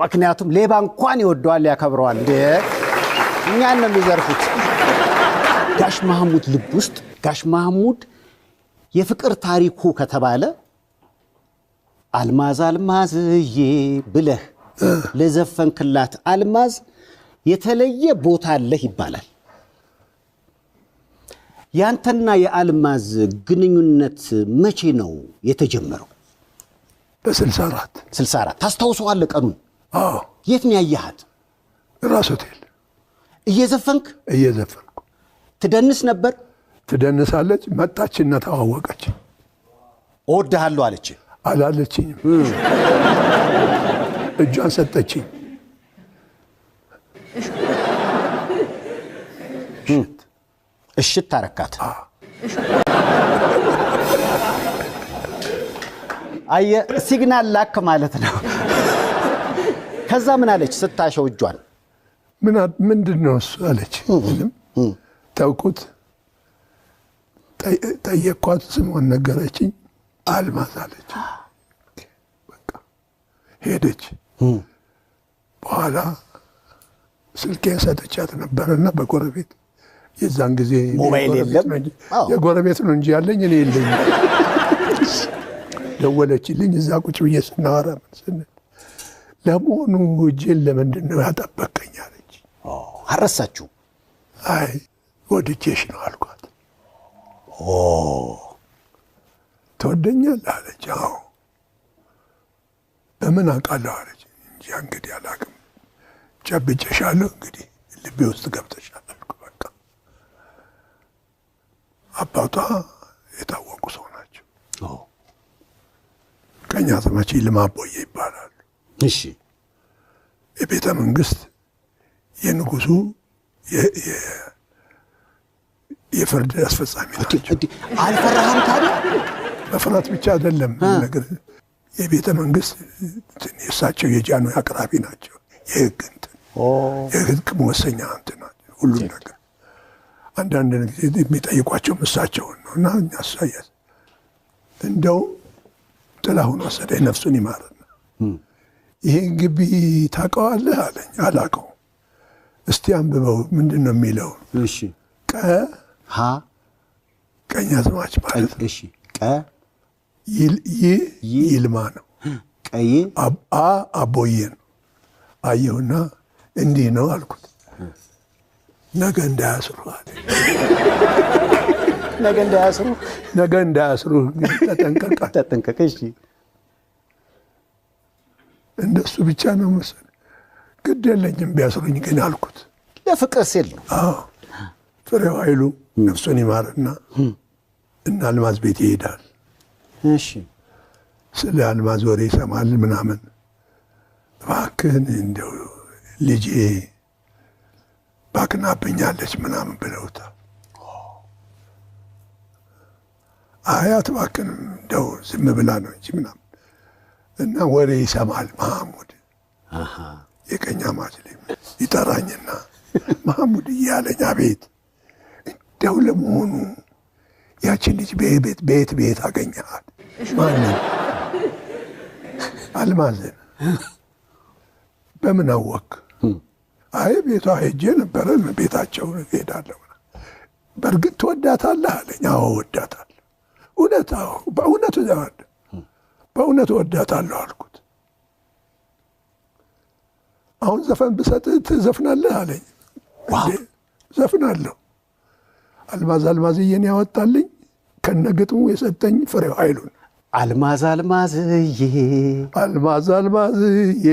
ምክንያቱም ሌባ እንኳን ይወደዋል፣ ያከብረዋል። እንደ እኛን ነው የሚዘርፉት። ጋሽ ማህሙድ ልብ ውስጥ ጋሽ ማህሙድ የፍቅር ታሪኩ ከተባለ አልማዝ አልማዝዬ ብለህ ለዘፈንክላት አልማዝ የተለየ ቦታ አለህ ይባላል። ያንተና የአልማዝ ግንኙነት መቼ ነው የተጀመረው? በ64። 64። ታስታውሰዋለህ ቀኑን? አዎ። የት ነው ያየሃት? ራስ ሆቴል። እየዘፈንክ? እየዘፈንኩ። ትደንስ ነበር? ትደንሳለች። መጣችና ተዋወቀች። እወድሃለሁ አለች? አላለችኝም። እጇን ሰጠችኝ። እሽት አረካት። አየህ፣ signal ላክ ማለት ነው። ከዛ ምን አለች ስታሸው እጇን? ምንድን ነው እሱ አለች። ምንም ተውኩት። ጠየቅኳት፣ ስሟን ነገረችኝ። አልማዝ አለች። በቃ ሄደች። በኋላ ስልኬን ሰጥቻት ነበረና በጎረቤት የዛን ጊዜ ሞባይል የጎረቤት የለም። ነው እንጂ የጎረቤት ነው እንጂ ያለኝ እኔ የለኝም። ደወለችልኝ። እዛ ቁጭ ብዬ ስናወራ ምን ስንል ለመሆኑ እጄን ለምንድን ነው ያጠበቀኝ አለች። አረሳችሁ? አይ፣ ወድጄሽ ነው አልኳት። ትወደኛለህ አለች። አዎ። በምን አውቃለሁ አለች። እንጃ እንግዲህ አላውቅም፣ ጨብጬሻለሁ፣ እንግዲህ ልቤ ውስጥ ገብተሻል አልኩ። በቃ አባቷ የታወቁ ሰው ናቸው። ቀኛዝማች ይልማ አቦዬ ይባላሉ። የቤተ መንግስት የንጉሱ የፍርድ አስፈጻሚ ናቸው። አልፈራህም ታዲያ? መፍራት ብቻ አይደለም ነገር የቤተ መንግስት እንትን የእሳቸው የጃንሆይ አቅራቢ ናቸው። የህግ እንትን የህግ መወሰኛ እንትን ናቸው። ሁሉም ነገር አንዳንድ ጊዜ የሚጠይቋቸውም እሳቸውን ነው እና እኛ እሳያት እንደውም ጥላሁን ወሰደኝ፣ ነፍሱን ይማርና ይሄን ግቢ ታውቀዋለህ አለኝ። አላውቀውም። እስቲ አንብበው፣ ምንድን ነው የሚለው? ቀ ሀ ቀኛዝማች ማለት ነው። እሺ፣ ቀ ይህ ይልማ ነው። ቀይ አ አቦዬ ነው። አየሁና እንዲህ ነው አልኩት። ነገ እንዳያስሩ አለ። ነገ እንዳያስሩ። ነገ እንዳያስሩ እንግዲህ ተጠንቀቅ። ተጠንቀቅ። እሺ። እንደሱ ብቻ ነው መሰለኝ። ግድ የለኝም ቢያስሩኝ ግን አልኩት። ለፍቅር ሲል ነው። አዎ ፍሬው ኃይሉ ነፍሱን ይማርና እና አልማዝ ቤት ይሄዳል። እሺ ስለ አልማዝ ወሬ ይሰማል ምናምን። እባክህን እንደው ልጄ ባክናብኛለች ምናምን ብለውታል። አይ አትባክንም እንደው ዝም ብላ ነው እንጂ ምናምን እና ወሬ ይሰማል መሐሙድ የቀኝ አማች ልጅ ይጠራኝና መሐሙድ እያለኝ አቤት፣ እንደው ለመሆኑ ያችን ልጅ ቤት ቤት ቤት አገኘሃት? ማንን? አልማዝን። በምን አወክ? አይ ቤቷ ሄጄ ነበረ፣ ቤታቸው እሄዳለሁ። በእርግጥ ትወዳታለህ አለኝ። አዎ እወዳታለሁ። እውነት? አዎ በእውነት በእውነት እወዳታለሁ አልኩት። አሁን ዘፈን ብሰጥህ ትዘፍናለህ አለኝ። እንዴ ዘፍናለሁ። አልማዝ አልማዝዬን ያወጣልኝ ከነ ግጥሙ የሰጠኝ ፍሬው ኃይሉን። አልማዝ አልማዝዬ አልማዝ አልማዝዬ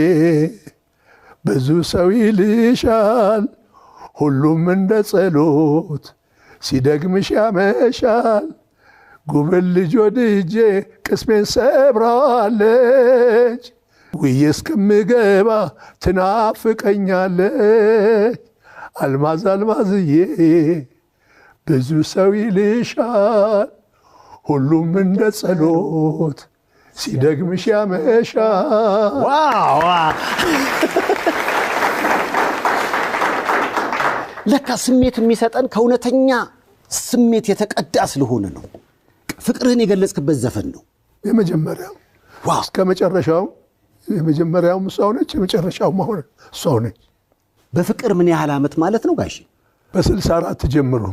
ብዙ ሰው ይልሻል፣ ሁሉም እንደ ጸሎት ሲደግምሽ ያመሻል። ጉብል ልጅ ወድጄ ቅስሜን ሰብራዋለች፣ ውዬ እስከምገባ ትናፍቀኛለች። አልማዝ አልማዝዬ ብዙ ሰው ይልሻል፣ ሁሉም እንደ ጸሎት ሲደግምሽ ያመሻል። Wow! ለካ ስሜት የሚሰጠን ከእውነተኛ ስሜት የተቀዳ ስለሆነ ነው። ፍቅርህን የገለጽክበት ዘፈን ነው። የመጀመሪያው Wow! እስከ መጨረሻው የመጀመሪያውም እሷው ነች፣ የመጨረሻውም አሁን እሷው ነች። በፍቅር ምን ያህል ዓመት ማለት ነው ጋሽ? በ64 ጀምሮ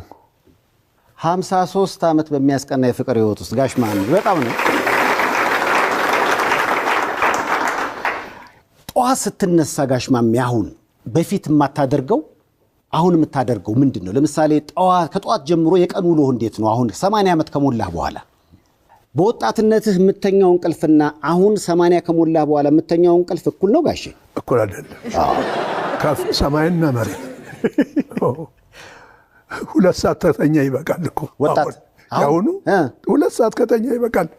53 ዓመት በሚያስቀና የፍቅር ህይወት ውስጥ ጋሽ መሐመድ በጣም ነው። ጠዋት ስትነሳ ጋሽ ማሜ አሁን በፊት የማታደርገው አሁን የምታደርገው ምንድን ነው? ለምሳሌ ከጠዋት ጀምሮ የቀን ውሎህ እንዴት ነው? አሁን 80 ዓመት ከሞላህ በኋላ በወጣትነትህ የምተኛው እንቅልፍና አሁን 80 ከሞላህ በኋላ የምተኛው እንቅልፍ እኩል ነው ጋሼ? እኩል አይደለም። ከፍ ሰማይና መሬት። 2 ሰዓት ከተኛ ይበቃል እኮ ወጣት ያሁኑ 2 ሰዓት ከተኛ ይበቃል።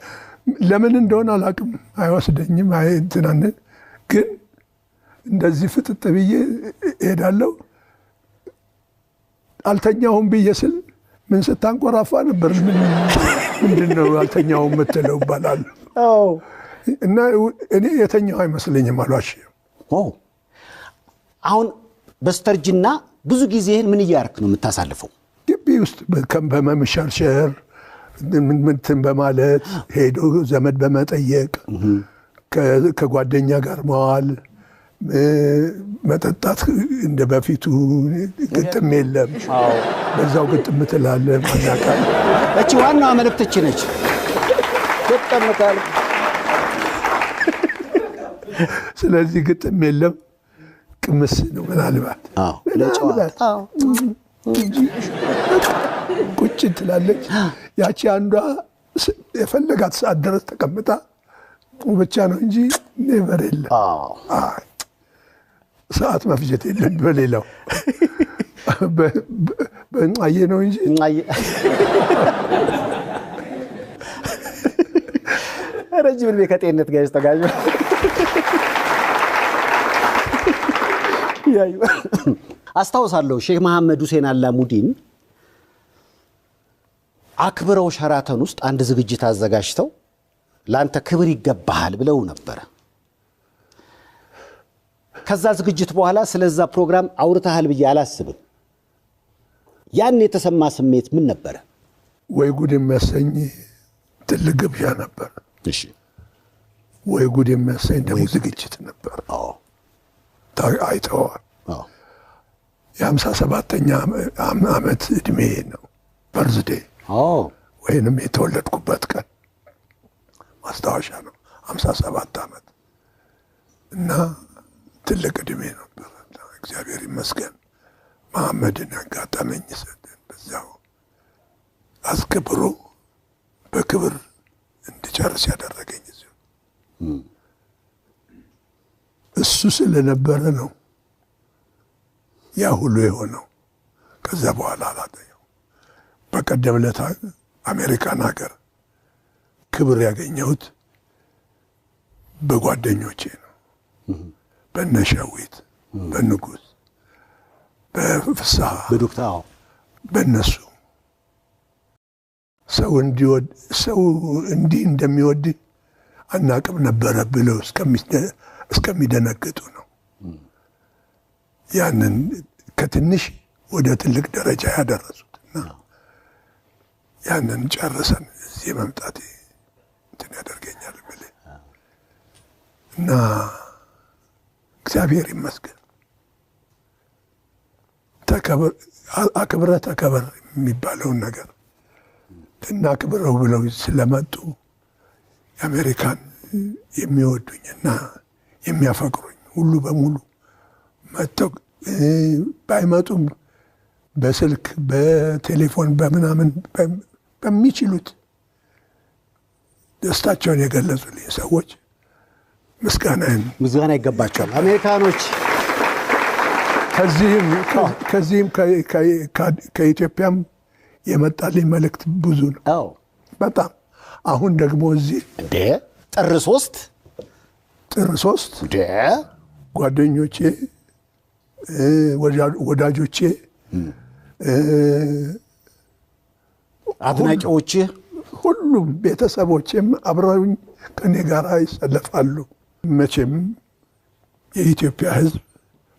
ለምን እንደሆነ አላውቅም፣ አይወስደኝም። አይ እንትናን ግን እንደዚህ ፍጥጥ ብዬ እሄዳለሁ። አልተኛሁም ብዬ ስል ምን ስታንቆራፋ ነበር? ምንድን ነው አልተኛሁም የምትለው እባላለሁ። እና እኔ የተኛሁ አይመስለኝም፣ አልዋሽም። አሁን በስተርጅና ብዙ ጊዜህን ምን እያደረክ ነው የምታሳልፈው? ግቢ ውስጥ በመምሸርሸር ምንትን በማለት ሄዶ ዘመድ በመጠየቅ ከጓደኛ ጋር መዋል፣ መጠጣት እንደ በፊቱ ግጥም የለም። በዛው ግጥም ትላለህ። ማናቃል እቺ ዋናዋ መልእክት እቺ ነች። ግጥም ካልክ ስለዚህ ግጥም የለም፣ ቅምስ ነው ምናልባት ምናልባት ቁጭ ትላለች። ያቺ አንዷ የፈለጋት ሰዓት ድረስ ተቀምጣ ብቻ ነው እንጂ never የለም። ሰዓት መፍጀት የለም። በሌላው በእንጣዬ ነው እንጂ ረጅም ዕድሜ ከጤንነት ጋር ይስተጋጅ። አስታውሳለሁ ሼህ መሐመድ ሁሴን አላሙዲን አክብረው ሸራተን ውስጥ አንድ ዝግጅት አዘጋጅተው ለአንተ ክብር ይገባሃል ብለው ነበረ። ከዛ ዝግጅት በኋላ ስለዛ ፕሮግራም አውርተሃል ብዬ አላስብም። ያን የተሰማ ስሜት ምን ነበረ? ወይ ጉድ የሚያሰኝ ትልቅ ግብዣ ነበር። እሺ፣ ወይ ጉድ የሚያሰኝ ደግሞ ዝግጅት ነበር። አይተዋል። የ57ኛ ዓመት እድሜ ነው በርዝዴ ወይንም የተወለድኩበት ቀን ማስታወሻ ነው። 57 ዓመት እና ትልቅ እድሜ ነበር። እግዚአብሔር ይመስገን መሐመድን ያጋጠመኝ በዚያው አስከብሮ በክብር እንድጨርስ ያደረገኝ እዚሁ። እሱ ስለነበረ ነው ያ ሁሉ የሆነው። ከዛ በኋላ አላገኘው። በቀደም ዕለት አሜሪካን ሀገር ክብር ያገኘሁት በጓደኞቼ ነው። በነ ሸዊት፣ በንጉስ፣ በፍስሐ፣ በዶክተር አዎ፣ በእነሱ ሰው እንዲወድ ሰው እንዲህ እንደሚወድ አናቅም ነበረ ብለው እስከሚደነግጡ ነው። ያንን ከትንሽ ወደ ትልቅ ደረጃ ያደረሱት እና ያንን ጨርሰን እዚህ መምጣቴ እንትን ያደርገኛል የምልህ እና እግዚአብሔር ይመስገን። አክብረህ ተከበር የሚባለውን ነገር እናክብረው ብለው ስለመጡ የአሜሪካን የሚወዱኝና የሚያፈቅሩኝ ሁሉ በሙሉ መጥተው ባይመጡም በስልክ፣ በቴሌፎን፣ በምናምን በሚችሉት ደስታቸውን የገለጹልኝ ሰዎች ምስጋናን ምስጋና ይገባቸዋል አሜሪካኖች። ከዚህም ከኢትዮጵያም የመጣልኝ መልእክት ብዙ ነው። በጣም። አሁን ደግሞ እዚህ እንዴ ጥር 3 ጥር 3 እንዴ ጓደኞቼ፣ ወዳጆቼ፣ አድናቂዎችህ ሁሉም ቤተሰቦቼም አብረውኝ ከኔ ጋር ይሰለፋሉ። መቼም የኢትዮጵያ ሕዝብ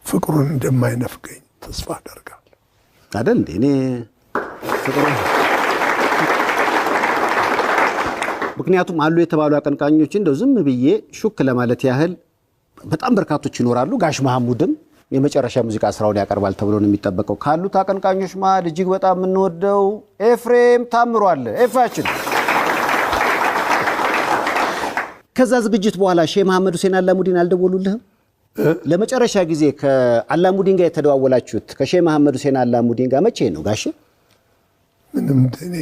ፍቅሩን እንደማይነፍገኝ ተስፋ አደርጋለሁ። አይደል እንዴ? እኔ ፍቅሩ ምክንያቱም አሉ የተባሉ አቀንቃኞች እንደው ዝም ብዬ ሹክ ለማለት ያህል በጣም በርካቶች ይኖራሉ። ጋሽ መሐሙድም የመጨረሻ ሙዚቃ ስራውን ያቀርባል ተብሎ ነው የሚጠበቀው። ካሉት አቀንቃኞች መሃል እጅግ በጣም የምንወደው ኤፍሬም ታምሩ አለ። ኤፋችን ከዛ ዝግጅት በኋላ ሼህ መሐመድ ሁሴን አላሙዲን አልደወሉልህም? ለመጨረሻ ጊዜ ከአላሙዲን ጋር የተደዋወላችሁት ከሼህ መሐመድ ሁሴን አላሙዲን ጋር መቼ ነው ጋሼ? ምንም እኔ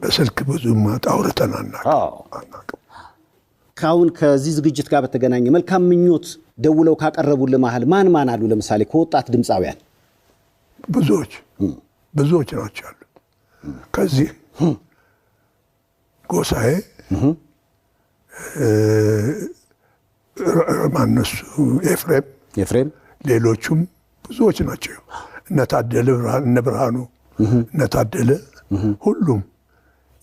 በስልክ ብዙም አውርተን አናውቅም። ካሁን ከዚህ ዝግጅት ጋር በተገናኘ መልካም ምኞት ደውለው ካቀረቡልህ መሃል ማን ማን አሉ? ለምሳሌ ከወጣት ድምፃውያን ብዙዎች ብዙዎች ናቸው ያሉት። ከዚህ ጎሳዬ፣ ማነሱ፣ ኤፍሬም ኤፍሬም፣ ሌሎቹም ብዙዎች ናቸው። እነ ታደለ፣ እነ ብርሃኑ፣ እነ ታደለ ሁሉም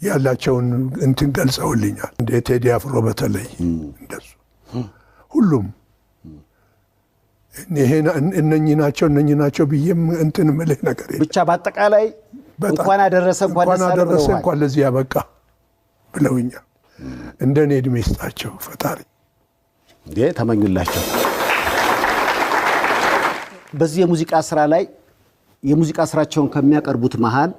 ያላቸውን እንትን ገልጸውልኛል። እንደ ቴዲ አፍሮ በተለይ እንደሱ ሁሉም እነኚህ ናቸው እነኚህ ናቸው ብዬም እንትን ምልህ ነገር የለም። ብቻ በአጠቃላይ እንኳን አደረሰ እንኳን አደረሰ እንኳን ለዚህ ያበቃ ብለውኛል። እንደ እኔ እድሜ ይስጣቸው ፈጣሪ። እንዴ ተመኙላቸው። በዚህ የሙዚቃ ስራ ላይ የሙዚቃ ስራቸውን ከሚያቀርቡት መሃል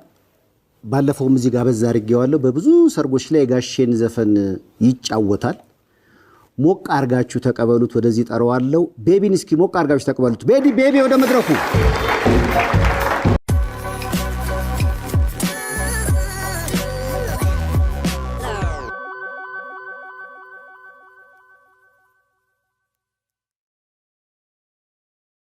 ባለፈውም እዚህ ጋር በዛ አድርጌዋለሁ። በብዙ ሰርጎች ላይ የጋሼን ዘፈን ይጫወታል። ሞቅ አርጋችሁ ተቀበሉት። ወደዚህ ጠራዋለሁ። ቤቢን እስኪ ሞቅ አርጋችሁ ተቀበሉት። ቤቢ ቤቢ ወደ መድረኩ።